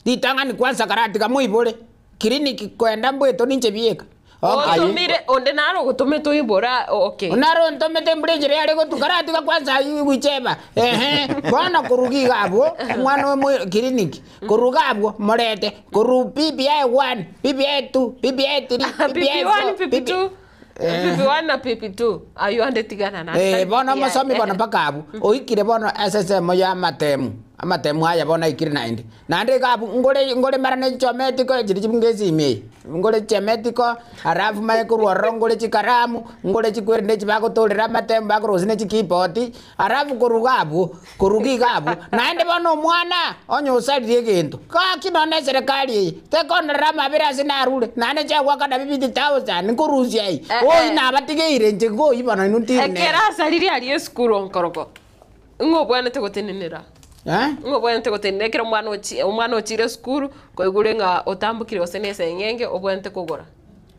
Speaker 3: ritang'ani kwanza karatiga moibore, clinic koenda mbweto ninche bieka. Okay.
Speaker 2: Otomire, onde naro ogotomete oibore okay.
Speaker 3: Naro ontomete mbura enchera yare gotuka ratiga kwanza aywo gwicheba, ehe, bono koruga iga abwo, omwana omo clinic, Korwa iga abwo morete, korwa PPI 1, PPI 2, PPI 3, PPI
Speaker 2: PP1,
Speaker 3: 4,
Speaker 2: PP2, PP1 na PP2 aywo ande tigana naende
Speaker 3: Eh,
Speaker 2: tari
Speaker 3: bono
Speaker 2: PPI.
Speaker 3: omosomi bono mpaka abwo oikire bono ase ensemo ya amatemu amatemu aya bono aikire naende naende iga abwo ngore ngore mara ne chichometiko chiri chibunga esimi eye ngore chichometiko alafu manye korwa ororo ngore chikaramu ngore chikwerende echi bagotorera amatemu bakorosia ne chikeyboard Alafu korwa iga abwo, korwa iga abwo, naende bono omwana onye osaririe egento, gaki nonya eserekari eye tekonerera amabera ase narure, naende nchiagoaka nabi 50,000 nkorusia eye,
Speaker 2: Eh,
Speaker 3: oyio
Speaker 2: eh.
Speaker 3: nabatigeire inche ngoyio bono inwe ntiri nere.
Speaker 2: Ekero asaririe aria esukuru onkoroko, ng'o obwenerete gotenenera?
Speaker 3: Eh?
Speaker 2: Ng'o obwenerete gotenenera ekero omwana ochi omwana ochire esukuru, koigure ng'a otambokire gose na eseng'enge obwenerete kogora?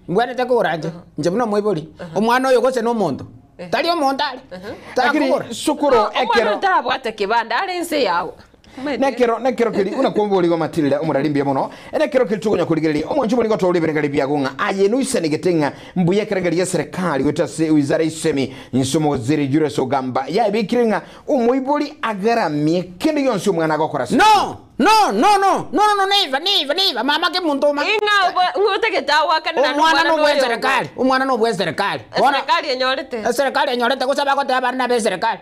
Speaker 3: Mbwenerete kogora inche, inche buna omoibori, omwana oyo gose nomonto, tari omonto are,
Speaker 1: Lakini
Speaker 3: takogora.
Speaker 1: sukuru
Speaker 2: Omwana
Speaker 1: ekero
Speaker 2: otarabwate kebanda are inse yago.
Speaker 1: Nekero nekero keri buna kwomborigwa Matilda omorari mbuya mono nekero keri tokonya korigereria omwancho omorigo tore ebirengererio biago ng'a aye noisanegete ng'a mbuya ekerengerio gia serikali goeta ase wizara isemi inse omowaziri Julius Ogamba yaebekire ng'a omoibori agaramie kende gionsi omwana agokora ase
Speaker 3: No! No, no, no, no, no, no, never, never, never, mama kemonto oma.
Speaker 2: Ing'a ng'otagete agoakane naende
Speaker 3: Omwana
Speaker 2: omwana
Speaker 3: nobwa
Speaker 2: noyo
Speaker 3: eserekari, omwana nobwa eserekari. Bono
Speaker 2: Eserekari enyorete.
Speaker 3: eserekari enyorete gose bagoteba abana nabe eserekari.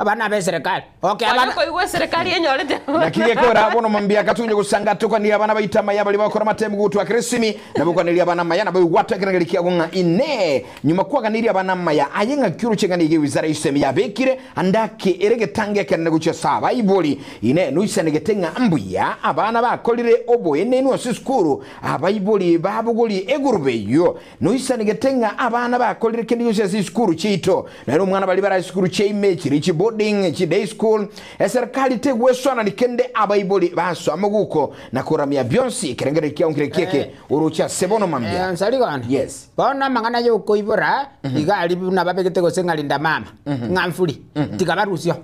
Speaker 3: Abana nabe eserekari. Okay,
Speaker 2: Kwanya
Speaker 3: abana
Speaker 2: koigwa eserekari enyorete.
Speaker 1: Naki gekora bono mambia gatunye gosanga tokwanirie abana baito amaya baria bagokora amatemu gotwakera esimi nabo kwanirie abana amaya nabo igwatwa ekerengerio kiago ng'a inee nyuma kwaganirie abana amaya aye ng'aki oroche ng'a nigo ewizara y'esemi yabekire ande ake ere egetango ekenene gochia ase abaibori Inee, noisanegete ng'a mbuya abana bakorire oboenenu ase esukuru, abaibori babogorie egurube eyio? Noisanegete ng'a abana bakorire kende gionsi ase chisukuru chiaito, naende omwana baria bare ase chisukuru chia ime, chiria chi boarding, chi day school, eserikali tegwesoanani kende abaibori basoa moguko na koramia bionsi, ekerengererio kiao nkere kieke oroche ase bono mambia.
Speaker 3: Nsarigone.
Speaker 1: Yes.
Speaker 3: Bono amang'ana y'okoibora iga aria buna babegete gose ng'a rinda mama, ng'a mfuri, tiga barusio.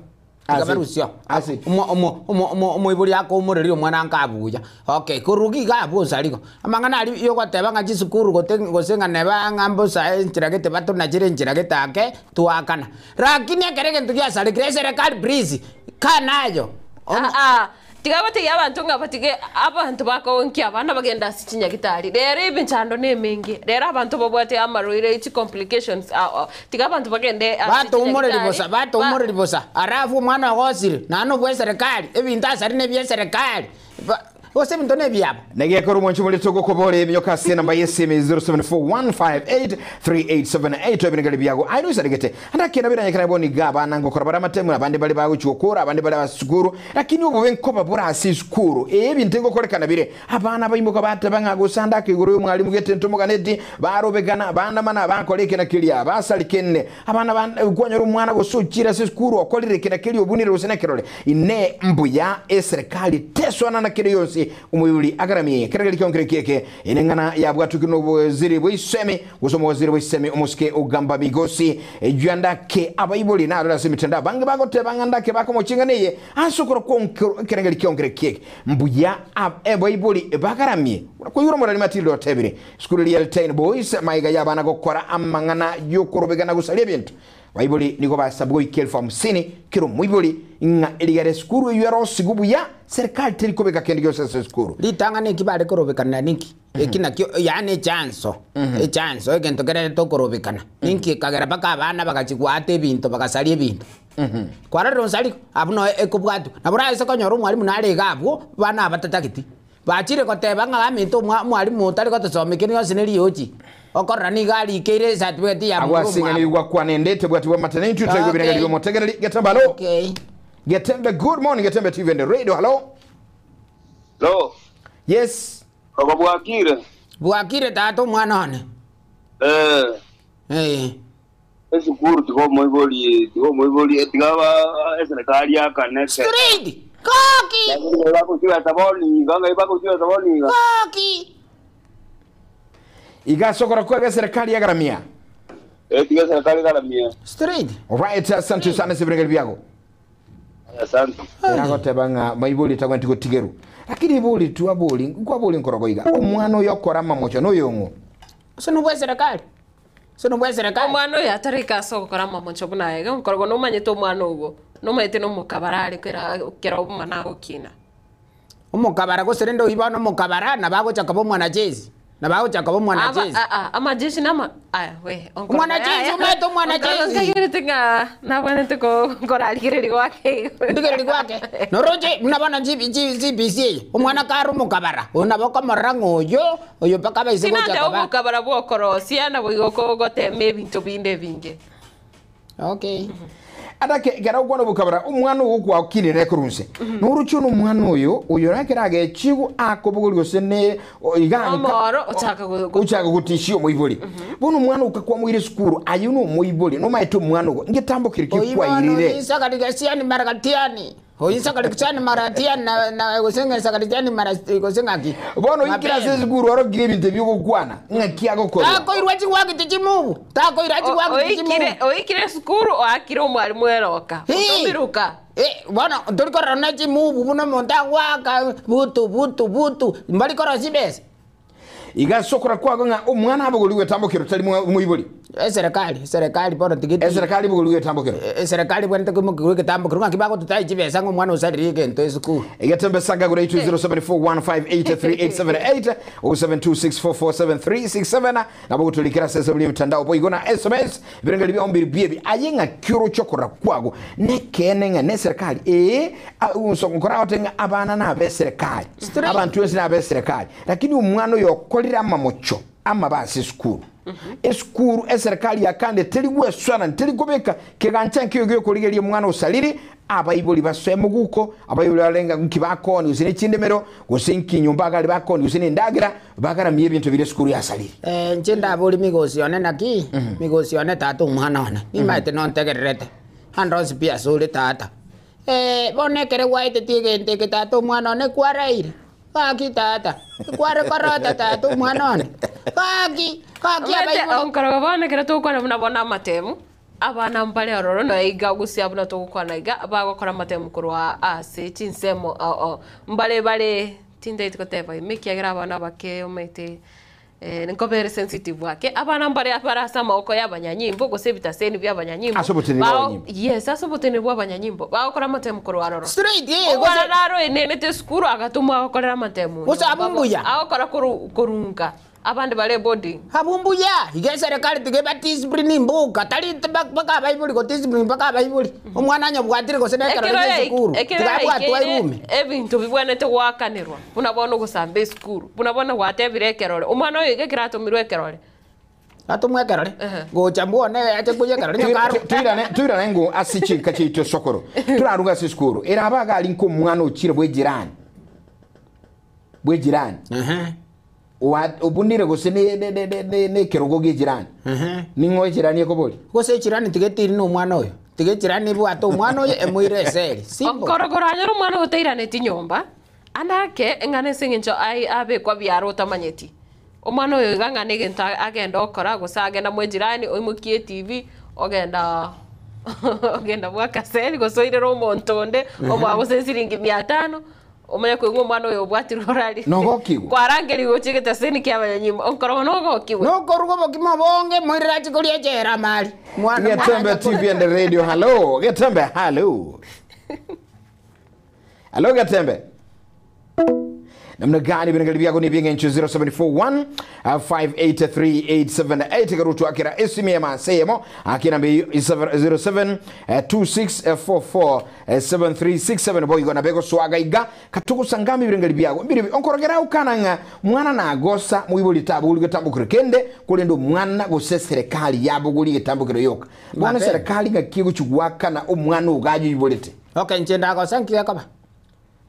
Speaker 1: Ase-
Speaker 3: Tikabarusio.
Speaker 1: ase-
Speaker 3: Omo- omo- omo- omo- Omoibori akoumoreri omwana nkabuya. Okay, korwa iga abwo onsarigo. Amang'ana aria yogoteba ng'a chisukuru gote gose ng'a neba ng'a mbosa enchera gete batonachere enchera gete ake, twaakana. Rakini ekero egento giasarekire eserekari please, kaa nayo. Omo-
Speaker 2: Aa, tiga gotegia abanto ng'a batige abanto bakogonkia abana bagende ase chinyagitari. Rero emechando nemenge, rero abanto babwate amarwaire chicomplications ao ao. Tiga abanto bagende ase
Speaker 3: Batoumoreri
Speaker 2: chinyagitari,
Speaker 3: bosa,
Speaker 2: ba-
Speaker 3: batoumoreri bosa, alafu omwana ogosire, naende obwa eserekari, ebinto asari nebia eserekari. Ba. Gose ebinto nebiabo.
Speaker 1: Negekora omwancho morito gokobora eminyoka ase enamba y'esimi 0741583878 ebinegeri biago aye noisaregete ande akenda biranyekana bo niga abana ngokora bare amatemu abande bare bagochi gokora abande bare ase sukuru lakini obobe nkoba bore ase esukuru ee ebinto egokorekana bire abana baimoka bateba ng'a gose ande ake igoro y'omwalimu gete ntomoganeti barobekana bandamana bakora eke na keria basarikenne Abana bande kwanyora omwana gose ochire ase esukuru okorire eke na keria obunire gose nekerore. Inee mbuya eserekari tesoana na kende gionsi omoibori agaramie kera keria kionkere kieke ere eng'ana yabwatokire nobowaziri bw'eisemi gose omowaziri bw'eisemi omosike ogamba Migosi ejua ndake abaibori narore ase emitandao abange bagoteba ng'a ndake bakomochia eng'ana eye ase okorokwa ekerengeri kionkere kieke mbuya abaibori bagaramie koigora omorari Matilda otebire Esukuru eria Eltain Boys, maiga y'abana gokora amang'ana y'okorobega na gosaria ebinto. Abaibori nigo basabwa goika elfu hamsini kera omoibori ng'a erigare esukuru eyio erosigwe buya, serikali teri kobeka kende gionsi ase esukuru.
Speaker 3: Ritang'ani eki bare korobekana ninki? Eki nakio yaani echanso, echanso egento kererete okorobekana. Ninki ekagera mpaka abana bagachia goata ebinto bagasaria ebinto. Kwarorire onsari abwo noe ekobwatwa. Nabo oraise konyora omwalimu nare iga abwo, bana aba tatageti. Bachire goteba ng'a aminto omwalimu otari gotosomia kende gionsi ne riochi, okorora nigo arikeire esatibigeti ya
Speaker 1: Agwo
Speaker 3: momura
Speaker 1: ase ing'ana
Speaker 3: omwabo.
Speaker 1: eyio gwakwana ende tebwati bw'amate naintwe twaigwa
Speaker 3: Okay.
Speaker 1: ebirengererio bi'omotegereri. Getembe hallo.
Speaker 3: Okay.
Speaker 1: Getembe good morning Getembe TV and radio hallo.
Speaker 12: Hello.
Speaker 1: Yes.
Speaker 12: Baba bwakire?
Speaker 3: Bwakire tata omwana one.
Speaker 12: Eh.
Speaker 3: Eh.
Speaker 12: Esukuru tiga omoibori tiga omoibori tiga aba eserekari akane
Speaker 3: Straight! Koki!
Speaker 12: Bagochibesa boniga ngai bagochibesa boniga.
Speaker 3: Koki!
Speaker 1: Iga ase okora kwega eserekari yagaramia.
Speaker 12: Eh tiga eserekari egaramia.
Speaker 3: Straight.
Speaker 1: Alright, asante sana ase ebirengeri biago.
Speaker 12: Asante.
Speaker 1: Eragoteba ng'a maibori tagwenereti gotigerwa. Lakini ibori twabori, nkwabori nkorogo iga, omwana oyo okora amamocho noyong'o?
Speaker 3: Ase nobwa eserekari. Ase nobwa eserekari.
Speaker 2: Omwana oyo atarika ase ogokora amamocho buna aya iga, nkorokwo nomanyete omwana ogo, nomanyete na omokabara are kera kera omwana agokina.
Speaker 3: Omokabara gose rende oyio bono omokabara nabo agocha koba omwanachesi, nabo agocha koba
Speaker 2: Aba
Speaker 3: omwanachesi.
Speaker 2: aa amajeshi nama aya we onkorogo
Speaker 3: Omwanachesi,
Speaker 2: yaya
Speaker 3: omanyete
Speaker 2: onkorogo
Speaker 3: omwanachesi.
Speaker 2: nkagerete ng'a nabwenerete ko nkorarigereria gwake igo.
Speaker 3: Ndigereri gwake. Noroche buna bono chi chi CBC eye, omwana kare omokabara, oyo nabo okomorora ng'a oyo, oyo mpaka abaise gocha
Speaker 2: Tinancha
Speaker 3: koba.
Speaker 2: obokabara bw'okorosia naboigo gotema ebinto binde ebinge.
Speaker 3: Okay.
Speaker 1: Ata ekero ogokwana obokabara, omwana ogo gwakinire korwa inse. Noroche one omwana oyo, oyo ekero agechigwa akobogoria gose ne iga nka
Speaker 2: Omoro ochaka
Speaker 1: ochaka gotishia omoibori. Bono omwana oka kwamoira esukuru, aye nomoibori, nomaete omwana ogo, ngetambo kere ki
Speaker 3: Oyio bono
Speaker 1: kwairire.
Speaker 3: oyisakarigesiani maragatiani. Oyisakarigesiani maratiani na na gose ng'esakarigiani mara gose ng'aki.
Speaker 1: Bono oikire ase
Speaker 3: Mapema.
Speaker 1: esukuru orokire ebinto ebi ogokwana, ng'aki agokorwa?
Speaker 3: Takoirwa chigwakiti chimubu, takoira chigwakiti chimubu.
Speaker 2: Oikire oikire esukuru oakire omwalimu eroka. Otomiruka.
Speaker 3: Eh, bono tori korora na chimubu buna omonto agoaka butu butu butu, mbari korosia chibesa.
Speaker 1: Iga ase okora kwago ng'a omwana abogorigwe etambokero tari moibori.
Speaker 3: Eserekari, eserekari bono tigeti.
Speaker 1: Eserekari ebogorigwe etambokero.
Speaker 3: Eserekari ebwenerete koimokerwa egetambokero ng'aki bagototae chibesa ng'a omwana osaririe egento esukuru.
Speaker 1: Egetembe sanga gura itu 0741583878 0726447367 nabo gotorikera ase ase buri emitandao boigo na SMS ebirengeri biao mbiri biebi aye ng'aki oroche okorora kwago nekeene ng'a neserekari ee nkoragote ng'a abana nabe eserekari abanto ense nabe eserekari Lakini omwana oyo okorire amamocho amabe ase esukuru. Esukuru eserekari ya kande teri gweswana, teri kobeka kegancha nkeiyo giokorigereria omwana osariri, abaibori basoe moguko, abaibori barenga nki bakoonia gose ne chindemero, gose nki nyomba agari bakoonia gose ne endagera, bagaramie ebinto biria esukuru yasariri.
Speaker 3: Eh, inche ndabori migosi one naki, migosi one tata omwana one, nimaete nontegererete, ande onsi pi asore tata. Eh, bono ekere gwaetetie egento eke tata omwana one kwaraire. Gaki tata, kware korota tata omwana one. Gaki, gaki
Speaker 2: Omanyete
Speaker 3: abaibori.
Speaker 2: onkoroga bono ekero togokwana buna bono amatemu, abana mbare ororo nonya iga gose buna togokwana iga, bagokora amatemu korwa ase chinsemo ao ao. Mbare bare tintaeti goteba ime ekiagera abana abake omanyete Nkobere sensitive ake, abana mbare bare ase amaboko y'abanyanyimbo, gose ebitaseni bi'abanyanyimbo.
Speaker 1: Ase oboteneneri
Speaker 2: Bao-
Speaker 1: bw'abanyanyimbo.
Speaker 2: Yes, ase oboteneneri bw'abanyanyimbo. Bagokora amatemu korwa aroro.
Speaker 3: Straight, eh,
Speaker 2: Omwana
Speaker 3: gose-
Speaker 2: naro enenete esukuru agatomwa agokorera amatemu.
Speaker 3: Gose abwo mbuya.
Speaker 2: Agokora koru korunga. Abande bare boarding.
Speaker 3: Abwo mbuya, iga eserekari tiga eba discipline mbuka, tari mpaka abaibori go discipline mpaka abaibori. Omwana anyabwatire gose na ekerore
Speaker 2: Ekero
Speaker 3: gia
Speaker 2: yaik-
Speaker 3: esukuru,
Speaker 2: ekero
Speaker 3: tiga abwatwe
Speaker 2: yaikeire
Speaker 3: erume.
Speaker 2: ebinto bibwenerete goakanerwa, buna bono ogosamba esukuru, buna bono gwatebire ekerore, omwana oyo iga ekero atomirwe ekerore.
Speaker 3: Atomwe ekerore, gocha mbwone ache koyia ekerore nyoka aro.
Speaker 1: Toirane toirane ng'o ase chinka chiaito esokoro toraruge ase esukuru ere abe iga aria nkomwana ochire bw'ejirani bw'ejirani Oa- obunire gose ne- ne- ne- ne- ne- nekerogo gi'ejirani ning'o ejirani ekoboria
Speaker 3: Gose echirani tiga etiri na omwana oyo, tiga echirani ebwate omwana oyo emoire eseri. Simple.
Speaker 2: Okorokoro anyore omwana otairanetie nyomba, ande ake eng'ana ase eng'encho ai abekwa biara otamanyeti. Omwana oyo iga ng'a negento agenda okora gose agenda mwa ejirani oimokie etv ogenda ogenda bwa akaseri gose oirere omonto onde omoa gose esiringi mia tano omanye koigwa omwana oyo obwatirwe orari
Speaker 1: Nogokigwa.
Speaker 2: kwarangerigwe gochia egeteseni kia abanyanyimbo onkorogo nogokigwe.
Speaker 3: Nokoruga obokima obonge moirere ache koria echela amari. Mwana
Speaker 1: Getembe TV and radio hello Getembe hello Hello Getembe namna gani binangali byako ni byeng'encho 0741 583878 karutu akira esimu ya masemo akina mbi 07 2644 7367 boigo na bego swaga iga katukusangami birengali byako mbiri onkorogera ukana ng'a mwana nagosa muiboli tabu gitambukiro kende kulendo mwana gose serikali yabo guli gitambukiro yoka bwana
Speaker 3: Mapema.
Speaker 1: serikali ng'akie guchigwakana omwana ogayo ibolete
Speaker 3: Okay, inche ndagosa nki gekoba?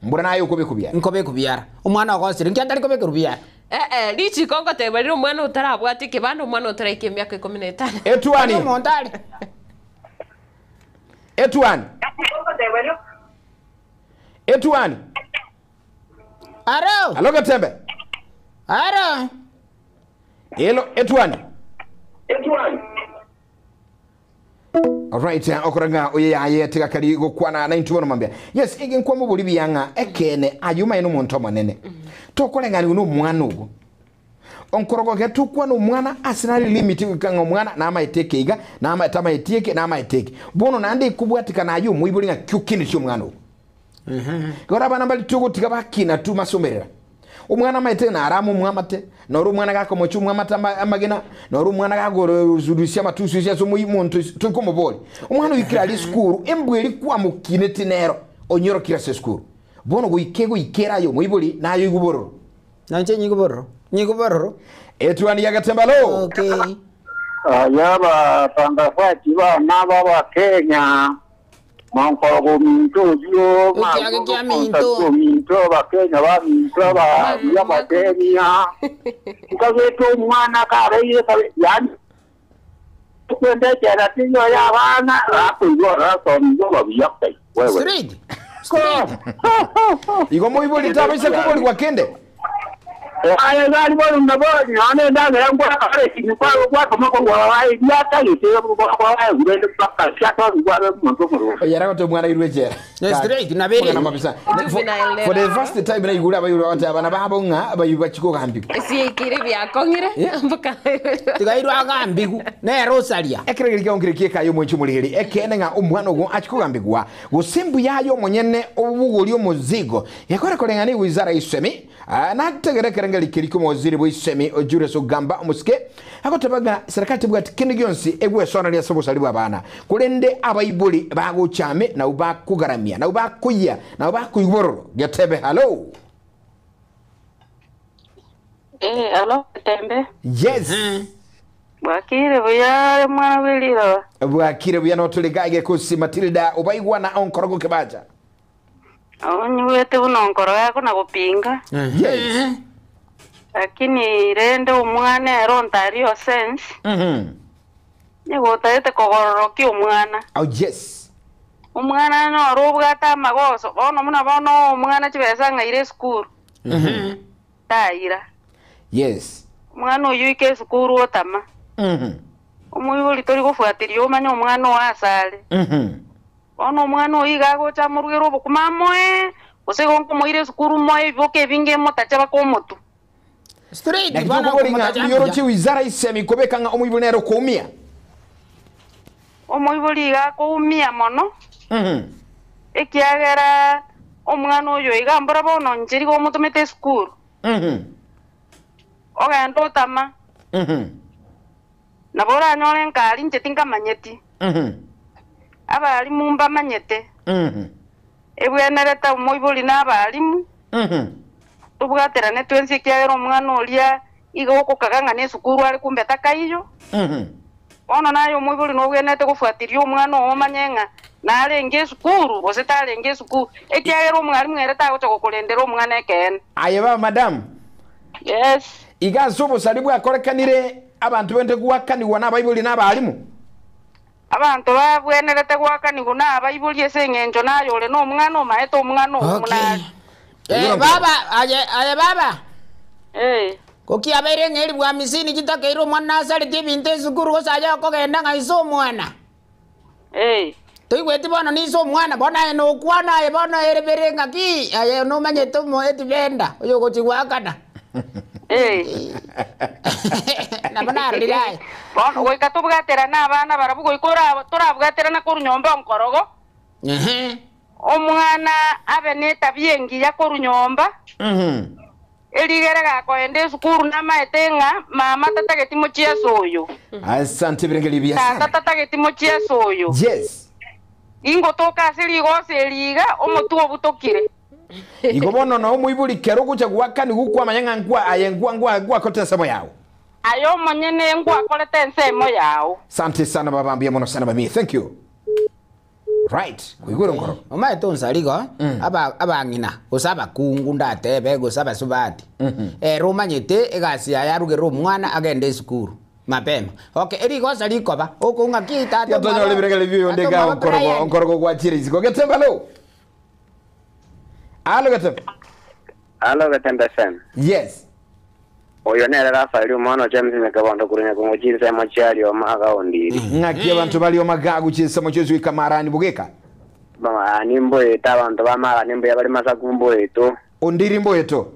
Speaker 1: Mbura naye okobeka
Speaker 3: Nkobeka biara. Omwana ogosire nki atari kobeka biara?
Speaker 2: Eh eh richiko ngoteba rire omwana otarabwate ekebande omwana otaraika emiaka ikomi na etano.
Speaker 1: Etuani.
Speaker 3: Omonto are.
Speaker 1: Etuani. Etuani.
Speaker 3: Aro.
Speaker 1: Alo Getembe.
Speaker 3: Aro.
Speaker 1: Elo Etuani. Alright, okoranga oye yaye tiga kari gokwana na intubono mambia. Yes, ege nkwa muburi biyanga ekene ayuma eno omonto omonene. Tokoreng'ani no omwana ogo. Onkorogo getukwa no omwana asina limit gikanga omwana na amaeteke iga na amaete amaetieke na amaeteke. Bono nande ikubwatikana ayo omoibori ng'a kyokini kyo omwana ogo. Gora abana bari tugotiga bakina tu masomerera. Omwana amaete na aramu omwamate, noro omwana gakomocha omwamate amagena, noro omwana gagorozurisia amatusu ase omoi omonto tokomobori. Omwana oikire aria esukuru, embwa eri kwamokinete nero, onyorokire ase esukuru. Bono goike goikera aye omoibori, naye oigwe bororo.
Speaker 3: Nanche nyigwe bororo. Nyigwe bororo.
Speaker 1: Etuani ya Gatemba lo.
Speaker 3: Okay.
Speaker 13: Aya batangazaji bana b'Abakenya mankorogo minto oyo
Speaker 3: Ekiage kia minto.
Speaker 13: minto Abakenya baminto abamakenya nkageta omwana kabeire kabe yani kwendekera tiyo ya abana akoigwa rasomigwa babuya wewe
Speaker 3: Straight.
Speaker 1: Igo moibori tabaisa koborigwa kende.
Speaker 13: Aye gari bono nabonye none ndagera ngwakare kintu kwakomako ngwawae byatagete kwawae gurende paka cyakwa ngwabe muntu muru
Speaker 1: Yara gote omwana irwe ejela.
Speaker 3: Yes, straight, nabere.
Speaker 1: Mwana mabisa. For the first time na igura abayuri bagate abana babo ng'a abayu bachikogambigwa.
Speaker 2: Esiekire biakong'ire mpaka
Speaker 3: Tigairwe agambigu nere osaria.
Speaker 1: Ekeregeri kiao nkere kiekayo omwenchi omorigeri ekene ng'a omwana ogo achikogambigwa gose mbuya aye omonyene obogori omozigo gekore koreng'ana ewizara ya isemi nategere ekerengeri keri kia omowaziri bwa isemi Julius Ogamba omosike agoteba ng'a serikali tebwati kende gionsi egwesoneria ase obosari bwa abana korende abaibori bagochame nabo bakogaramia nabo bakoyia nabo bakoigwa bororo getebe hello.
Speaker 14: Eh, alo Tembe.
Speaker 1: Yes.
Speaker 14: Bwakire buya mwana bw'eliroba.
Speaker 1: Bwakire buya notore gage kosi Matilda obaigwa na onkorogo kebaja.
Speaker 14: Onyuete buno nkoro yako na gupinga.
Speaker 1: Yes.
Speaker 14: Lakini rende omwana ero ontario sense. Nigo otaete kogororokia omwana.
Speaker 1: Oh yes.
Speaker 14: Omwana noro obwate amagoso. Bono muna bono omwana chibesa ng'aire esukuru. Taira.
Speaker 1: Yes.
Speaker 14: Omwana oyo oike esukuru otama. Omoibori tori gofuatiria omanye omwana oyo asare. Bono omwana oyo iga agocha amorugere obokima amoe, gose igo nkomoira esukuru moe ebiboka ebinge emotacha baka omotu.
Speaker 3: Straight
Speaker 1: Na kitoko ng'a yoroche wizara isemi kobeka ng'a omoibori nero koumia.
Speaker 14: Omoibori iga akoumia mono. Ekiagera omwana oyo iga mbora bono inche rigo omotomete esukuru. Ogenda otama. Nabo oranyore nkari inche tinkamanyeti. Abalimu mbamanyete. Ebwenerete omoibori na abalimu, tobwaterane twensi ekiagera omwana oria iga ogokaga ng'a nesukuru are kumbe takaiyo. Bono naye omoibori nobwenerete gofuatiria omwana oo omanye ng'a narenge esukuru gose tarenge esukuru, ekiagera omwalimu ere tagocha gokorendera omwana ekeene.
Speaker 1: Aye baba madam.
Speaker 14: Yes.
Speaker 1: Iga ase obosari bwakorekanire abanto bente goakanigwa nabaibori na abalimu.
Speaker 14: Abanto babwenerete goakanigwa nabaibori ase engencho naye ore nomwana omaete omwana oo buna are.
Speaker 3: Eh, baba, aye, aye baba.
Speaker 14: Eh.
Speaker 3: Gokiabeire ng'a elifu hamisini chitakeire omwana nasareti ebinto esukuru gose aye okogenda ng'a ise omwana.
Speaker 14: Eh.
Speaker 3: Toigweti bono nise omwana, bono aye nokwana aye bono ere bere ng'aki aye nomanyete omo edifender oyogochi goakana.
Speaker 14: Eh.
Speaker 3: Nabo narorire aye.
Speaker 14: Bono goika tobwaterane abana barabwo goika ora torabwaterana korwa nyomba onkorogo.
Speaker 3: Ehe.
Speaker 14: Omwana abe netabia engiya korwa nyomba. Erigere gakoenda esukuru namaete ng'a mama tatageti mochieso oyo.
Speaker 1: Asante birengeri
Speaker 14: Tata
Speaker 1: biasara.
Speaker 14: tatageti mochieso oyo.
Speaker 1: Yes.
Speaker 14: Ingotoka ase rigoso eri iga, omotwe obutokire.
Speaker 1: Igo bono noo omoibori kero ogocha goakanigwa okwamanya ng'a nkwa aye nkwa nkwa ngwakorete ensemo yao.
Speaker 14: Aye omonyene ngwakorete ensemo yao.
Speaker 1: Asante sana baba mbuya mono sana bamie thank you. Right koigwera nkoro.
Speaker 3: Omanyete onsari igo, aba abang'ina gose abakungu ndatebe gose abasubati, ere omanyete egasi yaye arugere omwana agende esukuru mapema. Okay, erigosa rikoba, okong'a ng'aki tata
Speaker 1: Tonyore
Speaker 3: omwabo
Speaker 1: birengeri bionde
Speaker 3: tata
Speaker 1: ga
Speaker 3: omwabo
Speaker 1: onkorogo
Speaker 3: Brian.
Speaker 1: onkorogo gwachire isiko getembe alo. Alo getembe.
Speaker 15: Alo Getembe FM.
Speaker 1: Yes.
Speaker 15: Oyo nere Rafaeli omwana o James Nyakabondo korwa Nyakongo chinsemo chia Rioma aga Ondiri.
Speaker 1: Ng'aki abanto ba Rioma gagu chinsemo chionsi goika Marani bogeka.
Speaker 15: Marani mboeto abanto ba Marani mbuya bare Masaku mboeto.
Speaker 1: Ondiri mboeto.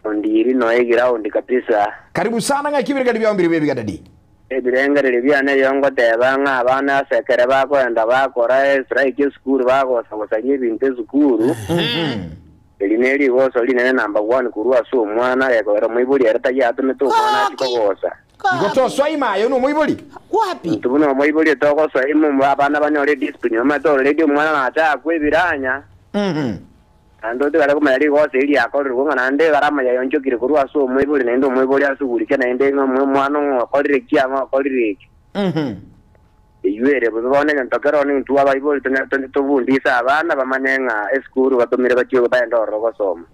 Speaker 15: Ondiri noe eground kabisa.
Speaker 1: Karibu sana ng'aki ebirengererio biao mbiri biebiga daddy.
Speaker 15: Ebirengererio biane erio ngoteba ng'a abana ase ekere bakoenda bakora estrike esukuru bagosa gosaria ebinto esukuru, eri nerigoso rinene number one korwa ase omwana gekogera omoibori ere tari atomete omwana achie kogosa.
Speaker 1: Igo tosoa ime aye nomoibori?
Speaker 15: Intwe buna omoibori togosoa ime abana banyore ediscipline omanyete already omwana nacha akwe ebiranya. Naende otigare komanya rigoso eri riakorirwe ng'a naende egarama yaonchokire korwa ase omoibori, naende omoibori asugurike naende ng'a omwana ng'a okorire ki ang'e okorire eki. Eyio ere bobe bono egento kere one intwe abaibori tonyare tobundise abana bamanye ng'a esukuru batomire bachie baende ororo gosoma.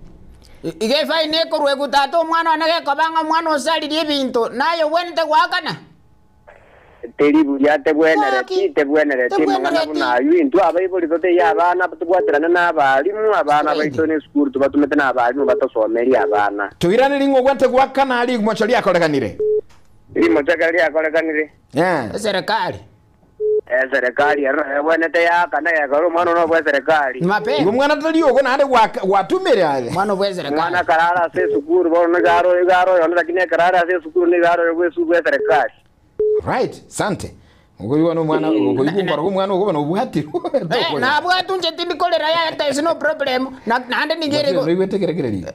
Speaker 3: Iga efaini ekorwegwa tata omwana one gekoba ng'a omwana osaririe ebinto, naye ogwenerete goakana.
Speaker 15: Teri buya, tebwenereti, tebwenereti amang'ana buna ayio. Intwe abaibori toteiyo abana, tobwaterane nabalimu, abana baito nesukuru tobatomete nabalimu batosomerie abana.
Speaker 1: Toiranerie ng'a ogwete goakana rimocho riakorekanire.
Speaker 15: Rimocho ekero riakorekanire.
Speaker 3: Eserekari.
Speaker 15: Eserekari ero nayo ebwenerete yaakana gekora omwana one obw'eserekari.
Speaker 1: Igo omwana tari ogo naende gwatumire are.
Speaker 15: Omwana karare ase esukuru bono nigo are igo are oyonde lakini ekero are ase esukuru nigo are oyo bw'eserekari.
Speaker 1: Right, sante. Okoigwa nomwana okoigwa nkoro omwana okoba nobwatirwe.
Speaker 3: Eh, nabwatu inche tindi korera yaya there is no problem na naende nigo ere igo.
Speaker 1: Noigwete ekerekereri.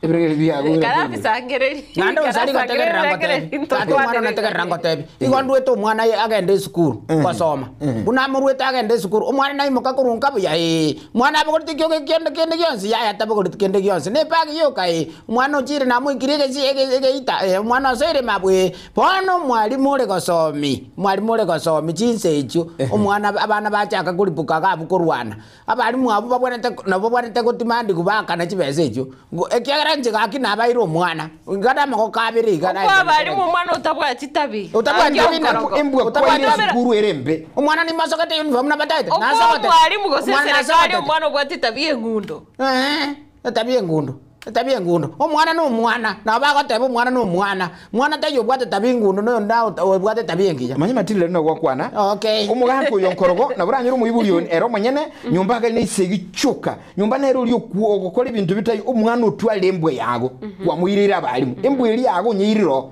Speaker 1: Ebirekereri biago.
Speaker 2: Karabisangereria.
Speaker 3: Naende osari gotegerera ngotebi. Tata omwana onetegerera ngotebi. Igo ndwete omwana agende esukuru gosoma. Buna amorwete agende esukuru, omwana naimoka korwa nka buya ee. Omwana abogoreti ekiogo kende kende gionsi yaya tabogoreti kende gionsi. Ne ebag yoka ee. Omwana ochire namoikirie egesi egeita ee omwana osoire mabwe ee. Bono omwalimu ore gosomi, omwalimu ore gosomi chinsa echio, omwana abana bachaka koripuka iga abwo korwana. Abalimu abwo babwenerete nabo babwenerete gotimandigwa baakane chibesa echio, ekiagera inche gaki nabaeire omwana, iga namagoko abere iga
Speaker 2: Okwa abalimu omwana otabwati tabi.
Speaker 3: Otabwati tabi na
Speaker 1: Embwa kwaire esukuru ere embe.
Speaker 3: Omwana nimosogete uniform nabatagete,
Speaker 2: Okwa
Speaker 3: nasogotete.
Speaker 2: omwalimu gose
Speaker 3: Omwana
Speaker 2: eserekari
Speaker 3: nasogotete.
Speaker 2: omwana obwate tabi eng'undo.
Speaker 3: Eeh, etabi engundo. Etabi engundo. Omwana na omwana, nabo bagoteba omwana na omwana. Mwana taiyo obwate etabi engundo na oyonde obwate etabi engiya.
Speaker 1: Manya matirire nogokwana.
Speaker 3: Okay.
Speaker 1: Omogaka oyo nkorogo nabo oranyore omoibori oyo ere omonyene nyomba agari na esegi chioka. Nyomba nere oria ogokora ebinto bitai omwana otware embwa yago. Kwamoireire abarimu. Embwa eria yago onyeirire oo.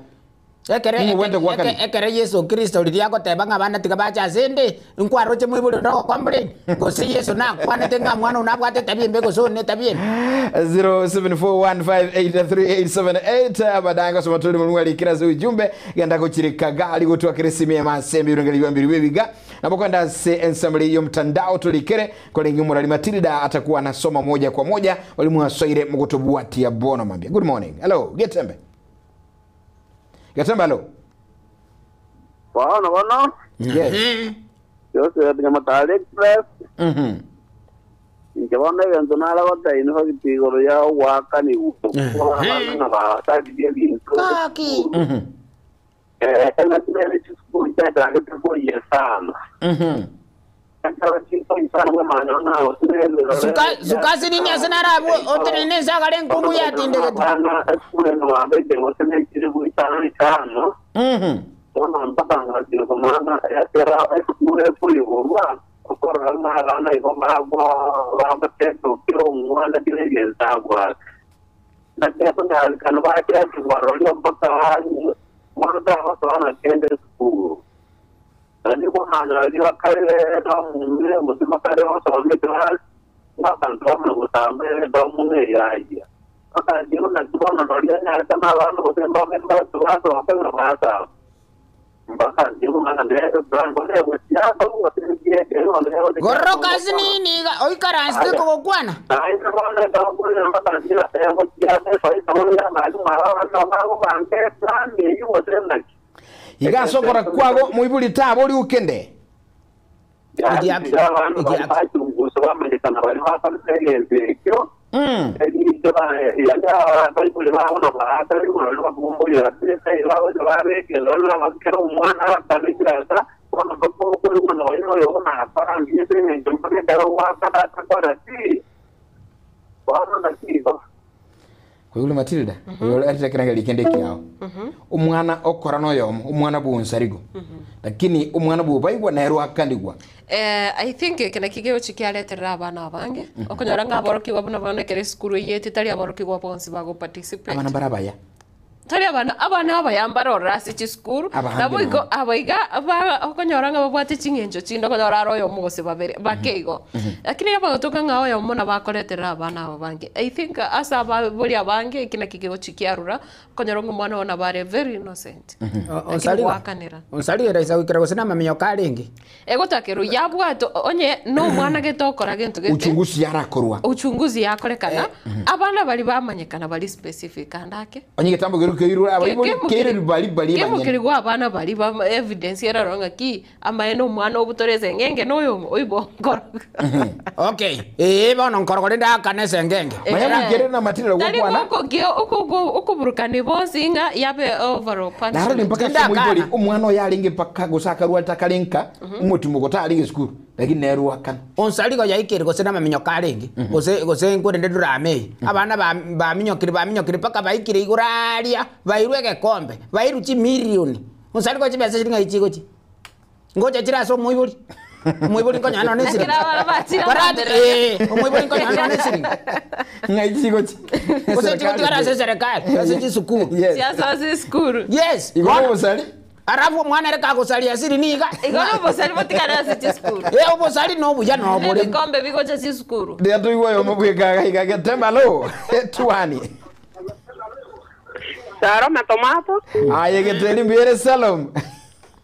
Speaker 3: Ekere
Speaker 1: Ning'o obwenerete goakana?
Speaker 3: ekere Yeso Kristo riria agoteba ng'a abana tiga bache ase 'nde, nkwaroche moibori onde ogocomplain? Gose Yeso nakwanete ng'a omwana one nabwate etabia embe gose one netabia embe?
Speaker 1: 0741583878 baadaye gosoma tuli mulungu alikira ase ujumbe genda gochirika gari gotwakera esimi emasembe ebirongeri bia mbiri bwebiga nabo kwenda ase ensamble y'omtandao tulikere korenge omorari Matilda atakuwa anasoma moja kwa moja walimu asoire mugotobwatia bono mambia good morning hello getembe getembe hello
Speaker 13: Bono bono
Speaker 1: yes
Speaker 13: Joseph Nyamatari Express inche bono egento nare gotebia inwe igoro ya ogwakanigwa abana basaririe ebinto engaki chisukuru chiachagete koiya sana
Speaker 3: Sukasi nini ase narabwo otenene ense agare enkungu yatindegete. Goroka ase nini iga oikaransete kogokwana.
Speaker 1: Iga ase okora kwago moibori taba ori okende. Koigure Matilda oyo arete ekerengerio kende ekiao omwana okora noyomo omwana bwonsarigo lakini omwana bwobaigwa nere oakanigwa.
Speaker 2: Eh, I think eke naki gegochi kiareterera abana abange okonyora ng'a aborokigwa buna bono ekero esukuru eyete tari aborokigwa bonsi bago participate.
Speaker 1: Abana mbare abaya.
Speaker 2: Tari abana abana abaya mbare ororo ase chisukuru
Speaker 1: Abaange
Speaker 2: nabo igo
Speaker 1: nabo.
Speaker 2: aba iga ba okonyora ng'a babwate ching'encho chinde okonyora are oyomo gose babere bake igo. Lakini abagotoka ng'a oyomo nabo akoreterera abana aba abange. I think ase abaibori abange eki naki kegochi kiarura okonyora ng'a omwana oyo nabo are very innocent. Lakini
Speaker 3: Onsariga
Speaker 2: goakanera.
Speaker 3: Onsariga eraisa goikera gose namaminyoko arenge.
Speaker 2: Egotakerwa yabwate onye nomwana gete okora gento gete.
Speaker 1: Uchunguzi yarakorwa.
Speaker 2: Uchunguzi yakorekana, abana baria bamanyekana bari specific ande ake.
Speaker 1: Onye egetambo keria keirwe abaibori keire bari bari
Speaker 2: Kemo
Speaker 1: abanyene.
Speaker 2: kerigwa abana baria ba evidence erarora ng'aki amaene omwana obutore eseng'enge na oyo oibo nkoroga.
Speaker 3: Okay, ee bono nkorogo rende akane esengenge.
Speaker 1: Manya goikerera na matirira
Speaker 2: Tari
Speaker 1: gokwana.
Speaker 2: gokokia okoburukania bonsi ng'a yabe overall
Speaker 1: Narori
Speaker 2: punishment.
Speaker 1: mpaka ase omoibori omwana oyo arenge mpaka gose akarwate akare nka omotimoko tarenge esukuru lakini nere oakana.
Speaker 3: Onsarigo yaikire gose namaminyoko arenge gose gose nkorende drama eye abana ba baminyokire baminyokire mpaka baikire igoro aria bairwe egekombe bairwe chimilioni onsarigo chibesa chiri ng'ai chigochia ngocha chire ase omoibori omoibori nkonyora nonye na
Speaker 2: Lakini abana bachire
Speaker 3: Korati
Speaker 2: amambere.
Speaker 3: eh omoibori nkonyora nonye na esiringi
Speaker 1: ng'ai chigochia
Speaker 3: gose chigotigara ase eserekari ase chisukuru
Speaker 2: Siasa ase esukuru.
Speaker 3: Yes.
Speaker 1: Igo
Speaker 3: Bono-
Speaker 1: obosari?
Speaker 3: Alafu omwana ere kagosaria asiri niga.
Speaker 2: Igo nobosari botigare ase chisukuru.
Speaker 3: Eh obosari nobuya nobore.
Speaker 2: Ebikombe bigocha chisukuru.
Speaker 1: Rĩrĩa tũigua oyo mabwĩkaga iga getemba lo tuani.
Speaker 16: Salome tomato.
Speaker 1: Aye geteri mbere Salom.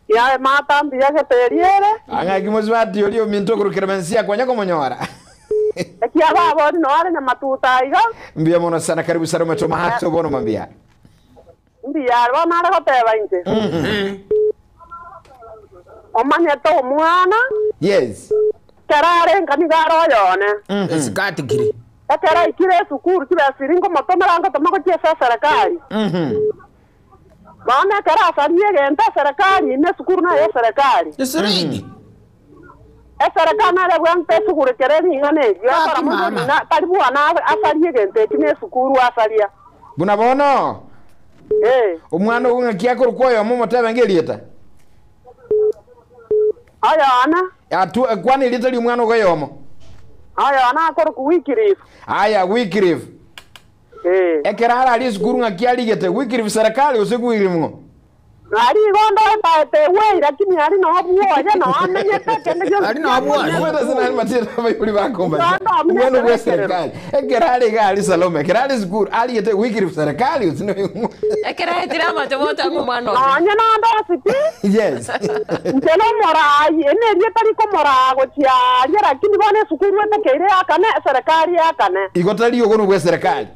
Speaker 16: Ya mata mbuya geteri ere.
Speaker 1: Ang'aki mosubati oria ominto okorokera mensia kwanya komonyora.
Speaker 16: Ekia babori no are nyamatuta iga.
Speaker 1: Mbuya mono sana karibu Salome tomato bono mambia.
Speaker 16: Mbuya bono are goteba inche. Omanyete omwana.
Speaker 1: Yes.
Speaker 16: Kera are nka nigo are oyone.
Speaker 3: Esikati kiri.
Speaker 16: Ekero aikire esukuru chibesa ngomotomera ngotoma gochia ase eserekari. Bono ekero asarie egento eserekari ime esukuru nayo eserekari.
Speaker 3: Esiringi.
Speaker 16: Eserekari nare bwante esukuru kere ring'ana erio ekero moibori na tari bwana asarie egento eki na esukuru asaria.
Speaker 1: Buna bono.
Speaker 16: Eh.
Speaker 1: Omwana ogo ng'aki akorokwa oyomo omotebe ng'erieta.
Speaker 16: Oyona.
Speaker 1: Atu kwana erieta ria omwana ogo oyomo.
Speaker 16: Oyona akorokwa Wycliffe.
Speaker 1: Aya Wycliffe.
Speaker 16: Eh.
Speaker 1: Ekero arari esukuru ng'aki arigete Wycliffe serikali gose Wycliffe ng'o?
Speaker 16: Nari igo ndoetaete egwei, lakini ari nobwoye, noo amenyete, kende gionsi
Speaker 3: Ari nobwoye.
Speaker 1: Omwana ase nari matire abaibori bakombacha.
Speaker 16: Mwana omunya
Speaker 1: Omwana obwa
Speaker 16: ekerekerero.
Speaker 1: serikali. Ekero are iga ari Salome, ekero are sukuru, arigete gwikiri serikali gose noyong'o.
Speaker 2: Ekero aetire amatemo otanga omwana one.
Speaker 16: Nonye nonde ase pi,
Speaker 1: Yes.
Speaker 16: inche nomoraai, eri nerieta rikomoraa gochia aria, lakini bono esukuru etekeire eakane, eserekari eakane.
Speaker 1: Igo tari ogo nobwa eserekari.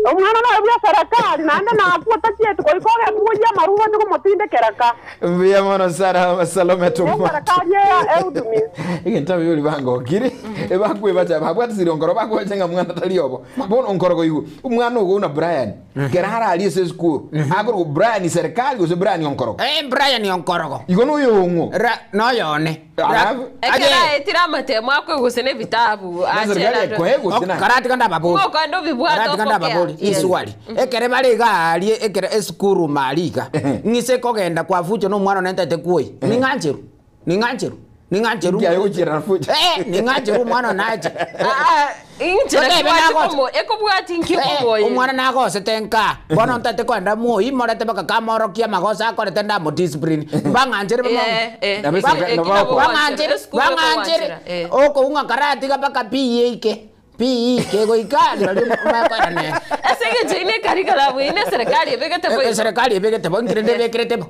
Speaker 16: Omwana noyo bw'eserekari, naende nakwo otachieti goika ogetugoyia amaru gocha komotindekera ka.
Speaker 1: Mbuya mono Sara Salome Tomato.
Speaker 16: Eserekari eya ehudumie.
Speaker 1: Egento abaibori bangokire, ebakwebacha babwatisire onkoro bakwebacha ng'a mwana tari obo. Bono onkoro koigwa, omwana ogo buna Brian, kera ararie ase esukuru, akorokwa Brian serikali gose Brian onkorogo?
Speaker 3: Eh, Brian onkorogo.
Speaker 1: Igo noyo ong'o?
Speaker 3: Ra, noyo one.
Speaker 1: Alafu?
Speaker 2: Ekero aetire amatemo akwe gose na ebitabu,
Speaker 1: Serikali ekoe gose na?
Speaker 3: Karatiga ndababori.
Speaker 2: Ngokoenda obibwate
Speaker 3: Karatiga
Speaker 2: opokea.
Speaker 3: ndababori.
Speaker 2: Yes.
Speaker 3: Iswali. Ekere bare iga arie ekere esukuru mari iga. Ng'ise kogenda kwa fucho na omwana one ntaete kwoi. Ning'ancheru. Ning'ancheru. Ning'ancheru.
Speaker 1: Nkiaye gochiera na fucho.
Speaker 3: Eh, ning'ancheru omwana one ache.
Speaker 2: Ah, inchera
Speaker 3: Totebe
Speaker 2: kibwati
Speaker 3: nagocha.
Speaker 2: komo- ekobwati nki
Speaker 3: Eh,
Speaker 2: okoboyeri.
Speaker 3: omwana nagosete nka bono ntaete kwenda moi morete baka kamorokia amagoso akorete ndamodiscipline mbang'anchere
Speaker 2: Eh, eh.
Speaker 1: Nabe serikali- nabo bakwa.
Speaker 3: bang'anchere
Speaker 2: Esukuru
Speaker 3: bang'anchere
Speaker 2: ekogoanchera, eh.
Speaker 3: okoung'a karatiga mpaka PE ike PE ike goika rirorio makoirane
Speaker 2: Ase eng'encho ine ekarikaramu ine eserekari ebegete bo igo.
Speaker 3: serikali ebegete bo nkere ndebekerete bo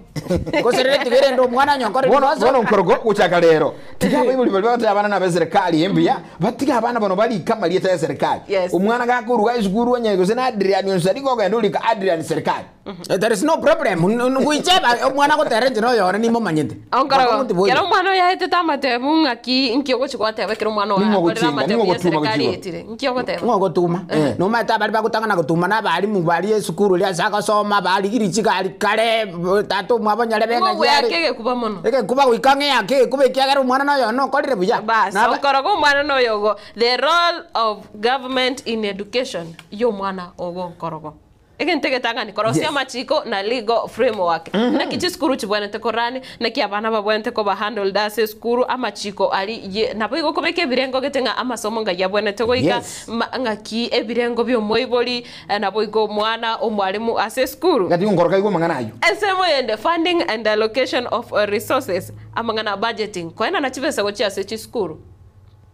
Speaker 3: gose rere tiga erende omwana nyonkore
Speaker 1: Bono
Speaker 3: rigoso
Speaker 1: bono nkorogo gochaka rero. Tiga abaibori baria bagoteba abana nabe eserekari embuya, batiga abana bono barike amarieta ya eserekari.
Speaker 2: Yes.
Speaker 1: Omwana gakoruga esukuru onye gose na Adrian Onsari kogenda orika Adrian serikali.
Speaker 3: There is no problem goicheba omwana gotera enchera oyore nimomanyete
Speaker 2: Onkorogo, kero omwana oyo aetete amatemu ng'aki nki ogochi gwateba ekero omwana oyo
Speaker 1: Ning'o
Speaker 2: akorire
Speaker 1: ogochinga,
Speaker 2: amatemu
Speaker 1: ning'o
Speaker 2: ya
Speaker 1: ogotuma
Speaker 2: eserekari
Speaker 1: gochigo?
Speaker 2: etire nki ogoteba
Speaker 3: ng'ogotuma nomaete abari bagotang'ana gotuma na abarimu bari esukuru ria ase agosoma barigiri chigari kare tata omwabo nyarebe
Speaker 2: Ng'o
Speaker 3: ng'aki
Speaker 2: bweyake
Speaker 3: are
Speaker 2: egekuba mono
Speaker 3: egekuba goika ng'eyake egekuba ekiagera omwana noyo nokorire buya
Speaker 2: bas
Speaker 3: Naba-
Speaker 2: onkorogo omwana noyo ogo the role of government in education ya omwana ogo onkorogo egento egetang'ani korosia
Speaker 1: Yes.
Speaker 2: amachiko na legal framework naki chisukuru chibwenerete korani naki abana babwenerete koba handled ase esukuru amachiko ari ye nabo igo okobeka ebirengo gete ng'a amasomo ng'ai abwenerete goika
Speaker 1: Yes.
Speaker 2: ma- ng'aki ebirengo bia omoibori nabo igo omwana omwarimu ase esukuru
Speaker 1: Gati onkorogo aigwe amang'ana aywo.
Speaker 2: ensemo yende funding and allocation of resources amang'ana budgeting koenana chibesa gochia ase chisukuru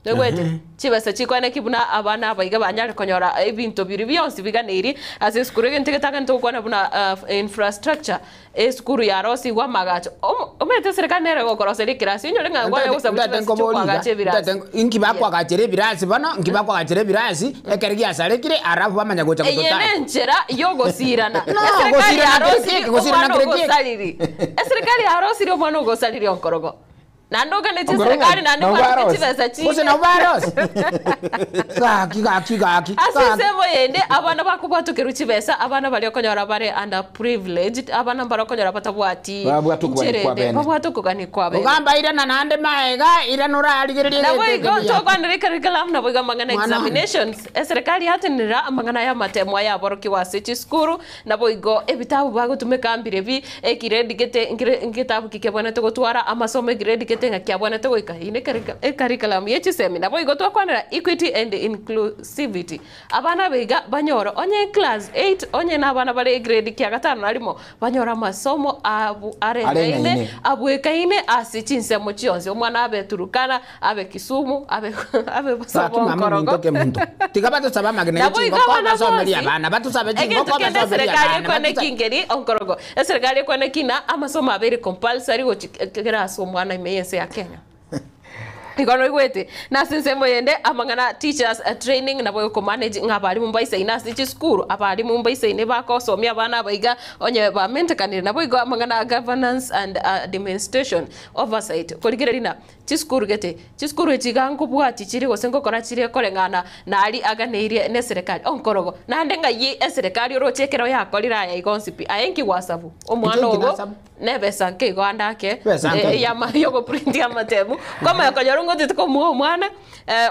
Speaker 2: Noigwete? Chibesa chikwane ki buna abana aba iga banyare konyora ebinto biri bionsi biganeiri ase esukuru egento egetang'ani togokwana buna infrastructure esukuru yarosigwe amagacho Omo- omanyete eserekari nere egokoroseria ekirasi onyore ng'a ngware gosaba
Speaker 3: Ntate
Speaker 2: chibesa
Speaker 3: nkobori iga,
Speaker 2: chiokoagacha ebirasi
Speaker 3: ntate inki bakwagachera ebirasi bono nki bakwagachera ebirasi ekero giasarekire alafu bamanya gocha
Speaker 2: eye
Speaker 3: gototaya
Speaker 2: nenchera yogosirana
Speaker 3: No,
Speaker 2: eserikari
Speaker 3: gosirana
Speaker 2: yarosiri
Speaker 3: kere keke, gosirana
Speaker 2: omwana
Speaker 3: kere keke.
Speaker 2: ogosariri eserikari yarosiri omwana ogosariri onkorogo naende oganeti
Speaker 1: Onkorogo
Speaker 2: eserikari naende
Speaker 1: nabo
Speaker 2: bwatete
Speaker 1: barosi.
Speaker 2: chibesa
Speaker 3: gose
Speaker 2: chinde
Speaker 3: nabo barosi gaki gaki gaki
Speaker 2: ase
Speaker 3: gaki.
Speaker 2: ensemo yende abana bakobwatokerwa chibesa abana baria okonyora bare under privileged abana mbare okonyora batabwati
Speaker 1: Babwate okogania
Speaker 2: ncherende,
Speaker 1: kwa bene.
Speaker 2: babwate okogania kwa bene
Speaker 3: ogamba irana naende maega irana orarigereria
Speaker 2: nabo
Speaker 3: egento
Speaker 2: igo
Speaker 3: eke buya.
Speaker 2: tokwanera ecurriculum nabo igo amang'ana
Speaker 3: Mwana.
Speaker 2: examinations eserikari yatenera amang'ana ya amatemo aya aborokigwa ase chisukuru nabo igo ebitabu bagotumeka mbire bi ekiredi gete nkire- ngetabu ki kebwenerete gotwara amasomo ekiredi gete ng'a kiabwenerete goika eye ne ecurriculum ya chisemi nabo igo twakwanera equity and inclusivity abana baiga banyora onye class 8 onye na abana bare egrade kia gatano na rimo banyora amasomo abu arengaine
Speaker 1: Arengaine.
Speaker 2: abwekaine ase chinsemo chionsi omwana abe Turukana abe Kisumu abe abe
Speaker 3: Gaki
Speaker 2: Basabo
Speaker 3: mama
Speaker 2: Nkorogo
Speaker 3: minto ke muntu tiga batusabe amagena
Speaker 2: nabo igo
Speaker 3: yechingoko
Speaker 2: abana
Speaker 3: basomerie
Speaker 2: bonsi
Speaker 3: abana batusabe
Speaker 2: egento
Speaker 3: chingoko
Speaker 2: kende
Speaker 3: basomerie
Speaker 2: eserikari
Speaker 3: abana
Speaker 2: ekwane
Speaker 3: batusabe-
Speaker 2: kingeri onkorogo eserikari ekwane kina amasomo abere compulsory gochikera ase omwana ime yense ya Kenya igo noigwete na ase ensemo yende amang'ana teachers training nabo ekomanage ng'a abarimu mbaisaine ase chisukuru abarimu mbaisaine bakosomia abana abaiga onye bamentekanire nabo igo amang'ana governance and administration oversight korigereria na chisukuru gete chisukuru echi iga nkobwati chiri gose nkokora chire koreng'ana nari aganeirie na eserekari onkorogo naende ng'ai eserekari oroche ekero yakorire aya igo onsi pi aye nki gwasabu omwana
Speaker 3: Inche nki
Speaker 2: ogo
Speaker 3: nasabu?
Speaker 2: nebesa nke igo ande ake
Speaker 3: Besa nke.
Speaker 2: yogoprintia amatemu kwamanya konyora ng'a otete komoa omwana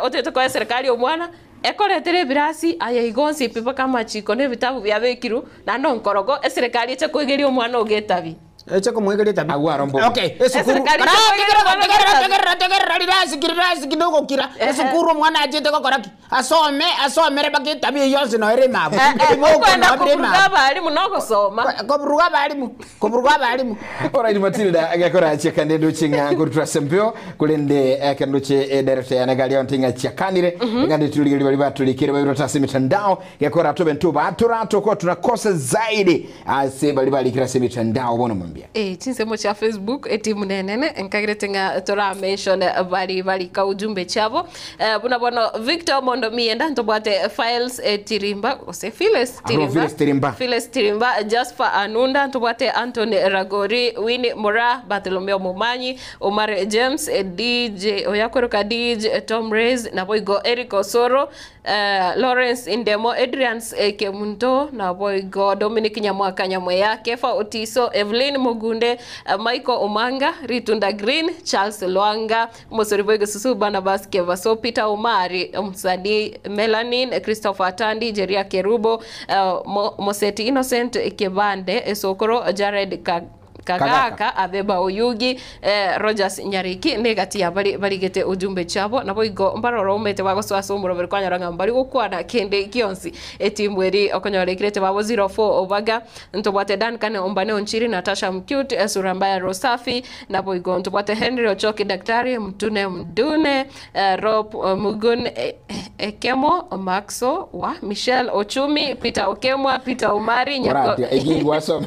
Speaker 2: otete koa eserekari omwana ekoretera ebirasi aya igo onsi pi mpaka amachiko na ebitabu biabekirwe naende onkorogo eserekari eche koigeria omwana ogo etabi.
Speaker 3: Eche komwegeria etabi.
Speaker 1: Agwo aro mbobe.
Speaker 3: Okay, esukuru.
Speaker 2: Eserikali
Speaker 3: Kara,
Speaker 2: eche
Speaker 3: tegerera,
Speaker 2: komwegeria
Speaker 3: tegerera,
Speaker 2: etabi.
Speaker 3: tegerera, tegerera, rirasi ki, rirasi ki, nogokira. Esukuru omwana achete gokora ki? Asome, asomere mpaka etabi eywo yonsi noere ime abwo. Ebiboko
Speaker 2: Okwenda
Speaker 3: nobire ime
Speaker 2: koburuga
Speaker 3: abwo.
Speaker 2: abarimu nogosoma.
Speaker 3: Koburuga abarimu, koburuga abarimu.
Speaker 1: Alright Matilda agekora chiakande ndoche ng'a nkorutura sempeo korende ekero ndoche edirector yane gari onte ng'a chiakanire ng'a nditurigeria bari baturikire babirota ase emitandao gekora tobe ntobatora toko tunakosa zaidi ase bari barikire ase emitandao bono mambia.
Speaker 2: Eh, chinsemo chia Facebook etimu nenene nkagirete ng'a tora mention bari barika ujumbe chiabo eh, buna bono Victor Mondo Mienda ntobwate files eh, Tirimba gose Phyllis
Speaker 1: Aro
Speaker 2: Tirimba
Speaker 1: Phyllis Tirimba.
Speaker 2: Phyllis Tirimba Jasper Anunda ntobwate Anthony Ragori Winnie Mora Bartholomeo Momanyi Omar James eh, DJ oyakoroka DJ Tom Reyes naboigo Eric Osoro eh, Lawrence Indemo Adrian eh, Kemunto naboigo Dominic Nyamwaka Nyamweya Kefa Otiso Evelyn Mugunde eh, Michael Omanga Ritunda Green Charles Lwanga Mosori Boigo Susu Barnabas Kevaso Peter Omari Msanii Melanin Christopher Atandi Jeria Kerubo eh, Mo, Moseti Innocent Kebande Esokoro Jared Ka Kagaka Abeba Oyugi eh, Rogers Nyariki negati ya bari barigete ujumbe chabo nabo igo mbarora umete bagosoa ase omoroberi kwanyora ng'a mbari gokwana kende gionsi etimu eri okonyora ekirete babo 04 obaga ntobwate Duncan Ombane Onchiri Natasha Mcute eh, Surambaya Rosafi nabo igo ntobwate Henry Ochoki Daktari Mtune Mdune eh, Rob eh, Mugun eh, Ekemo Maxo wa Michelle Ochumi Peter Okemwa Peter Omari Nyako
Speaker 1: Oratia egi gwasoma.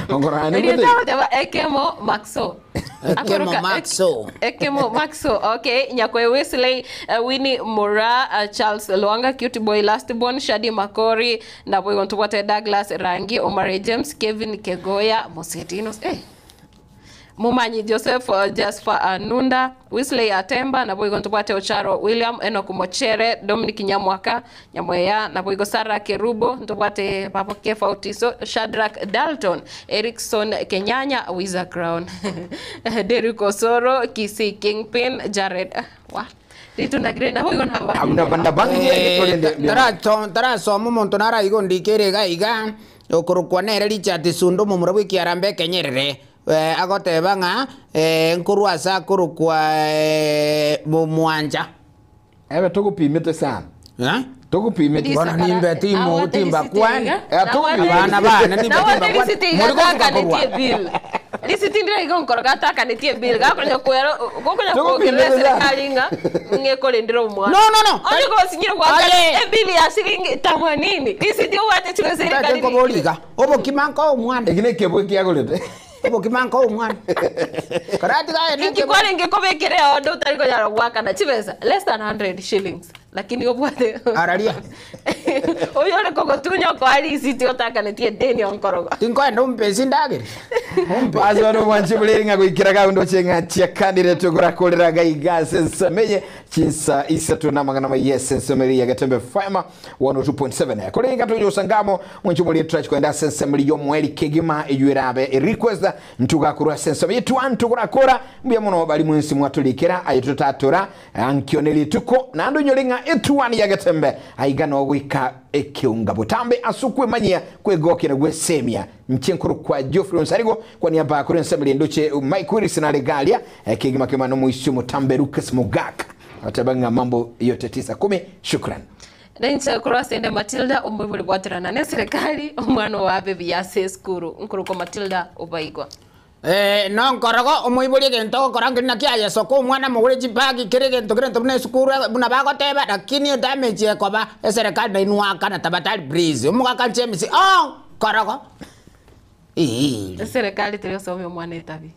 Speaker 1: Ongorane
Speaker 2: Nilienda kutema Ekemo Maxo.
Speaker 3: Ekemo
Speaker 2: Akoroka-
Speaker 3: Maxo.
Speaker 2: Ekemo Maxo. Okay, Nyakwe Wesley, uh, Winnie Mura, uh, Charles Lwanga, Cute Boy Lastborn, Shadi Makori, na boy Ntubwate Douglas Rangi, Omari James, Kevin Kegoya, Mosetinos. Eh. Mumanyi Joseph uh, Jasper Anunda, Wesley Atemba, na boigo Ntubwate Ocharo William, Enoch Mochere, Dominic Nyamwaka, Nyamweya, na boigo Sarah Kerubo, Ntubwate Papa Kefa Otiso, Shadrack Dalton, Erickson Kenyanya, Wiza Crown, Derrick Osoro, Kisi Kingpin, Jared wa Ritunda Green, na boigo naba.
Speaker 1: Abuna banda bangi
Speaker 3: Tarasoma omonto naraiga ondikere iga iga okorokwa nere Richard Sundo omomura bwa ekiarambe ekenyerere eh, agoteba ng'a eh, nkorwa ase akorokwa eh, momwancha
Speaker 1: Ebe tugupimite sana.
Speaker 3: Eh?
Speaker 1: Tugupimite.
Speaker 3: Bono nimbe timu timba kwani abana bane nimbe
Speaker 2: Nawate
Speaker 3: timba kwani
Speaker 2: risiti
Speaker 3: Muri gosuka
Speaker 2: igatakanĩtie
Speaker 3: korwa
Speaker 2: bill risiti ndira igonkoro gatakanĩtie bill gakonya kwero gokonya
Speaker 3: Tũgũpimĩte
Speaker 2: kuongerera serikali ng'a ng'ekũrĩndĩra omwana
Speaker 3: No, no, no.
Speaker 2: onye gosinyire gwaka
Speaker 3: Aye.
Speaker 2: ebill ya shilingi themanini risiti obwate chiro serikali
Speaker 3: nkoboriga obokima nko omwana
Speaker 1: Eki nekebwe kiagorete.
Speaker 3: obokima nko omwana karatigaye
Speaker 2: ingikwarenge ngĩkũbĩkĩre ondo ũtarĩ kũnyara gwakana chibesa less than 100 shillings lakini obwate
Speaker 3: araria
Speaker 2: ũyũ ũrĩ kũgũtunya okoa risiti ũtakanĩtie ndĩni onkorogo
Speaker 3: tinkoenda ompesi ndagere
Speaker 1: Azwano mwanchi buliri ng'a gwikira gaundo cheng'a chiakanire tugurakurira gaiga sensemenye chinsa isatu na mang'ana maye sensemeri ya Gatembe Fema 102.7 kuringa tujo sangamo mwanchi buliri trach kwenda sensemeri yo mweli kegima ijwirabe request ntugakurwa senseme yetu antu kurakora mbuya muno bali mwinsi mwatulikira ayitutatura ankioneli tuko na andu nyoringa etuani ya Gatembe aigano gwika ekiunga butambe asukwe manyia kwegokera gwesemia nchenkuru kwa Geoffrey Onsarigo kwa niaba ya kuri nsemeli nduche Mike Willis na Regalia kigima kimano muisu mutambe Lucas Mugaka atabanga mambo yote 9 10 shukran
Speaker 2: Nainche kurasende Matilda omwibuli bwatirana ne serikali omwana wa bebi yase skuru nkuruko Matilda obaigwa
Speaker 3: Eh, no nkorogo omoibori egento ogokora nkeri naki aye soko omwana mogore chibagi kere egento kere ento buna esukuru buna bagoteba lakini edamage ekoba eserikali nainwakana tabatari breeze omogaka nche emisi oh nkorogo
Speaker 2: serikali tiriosomia omwana etabi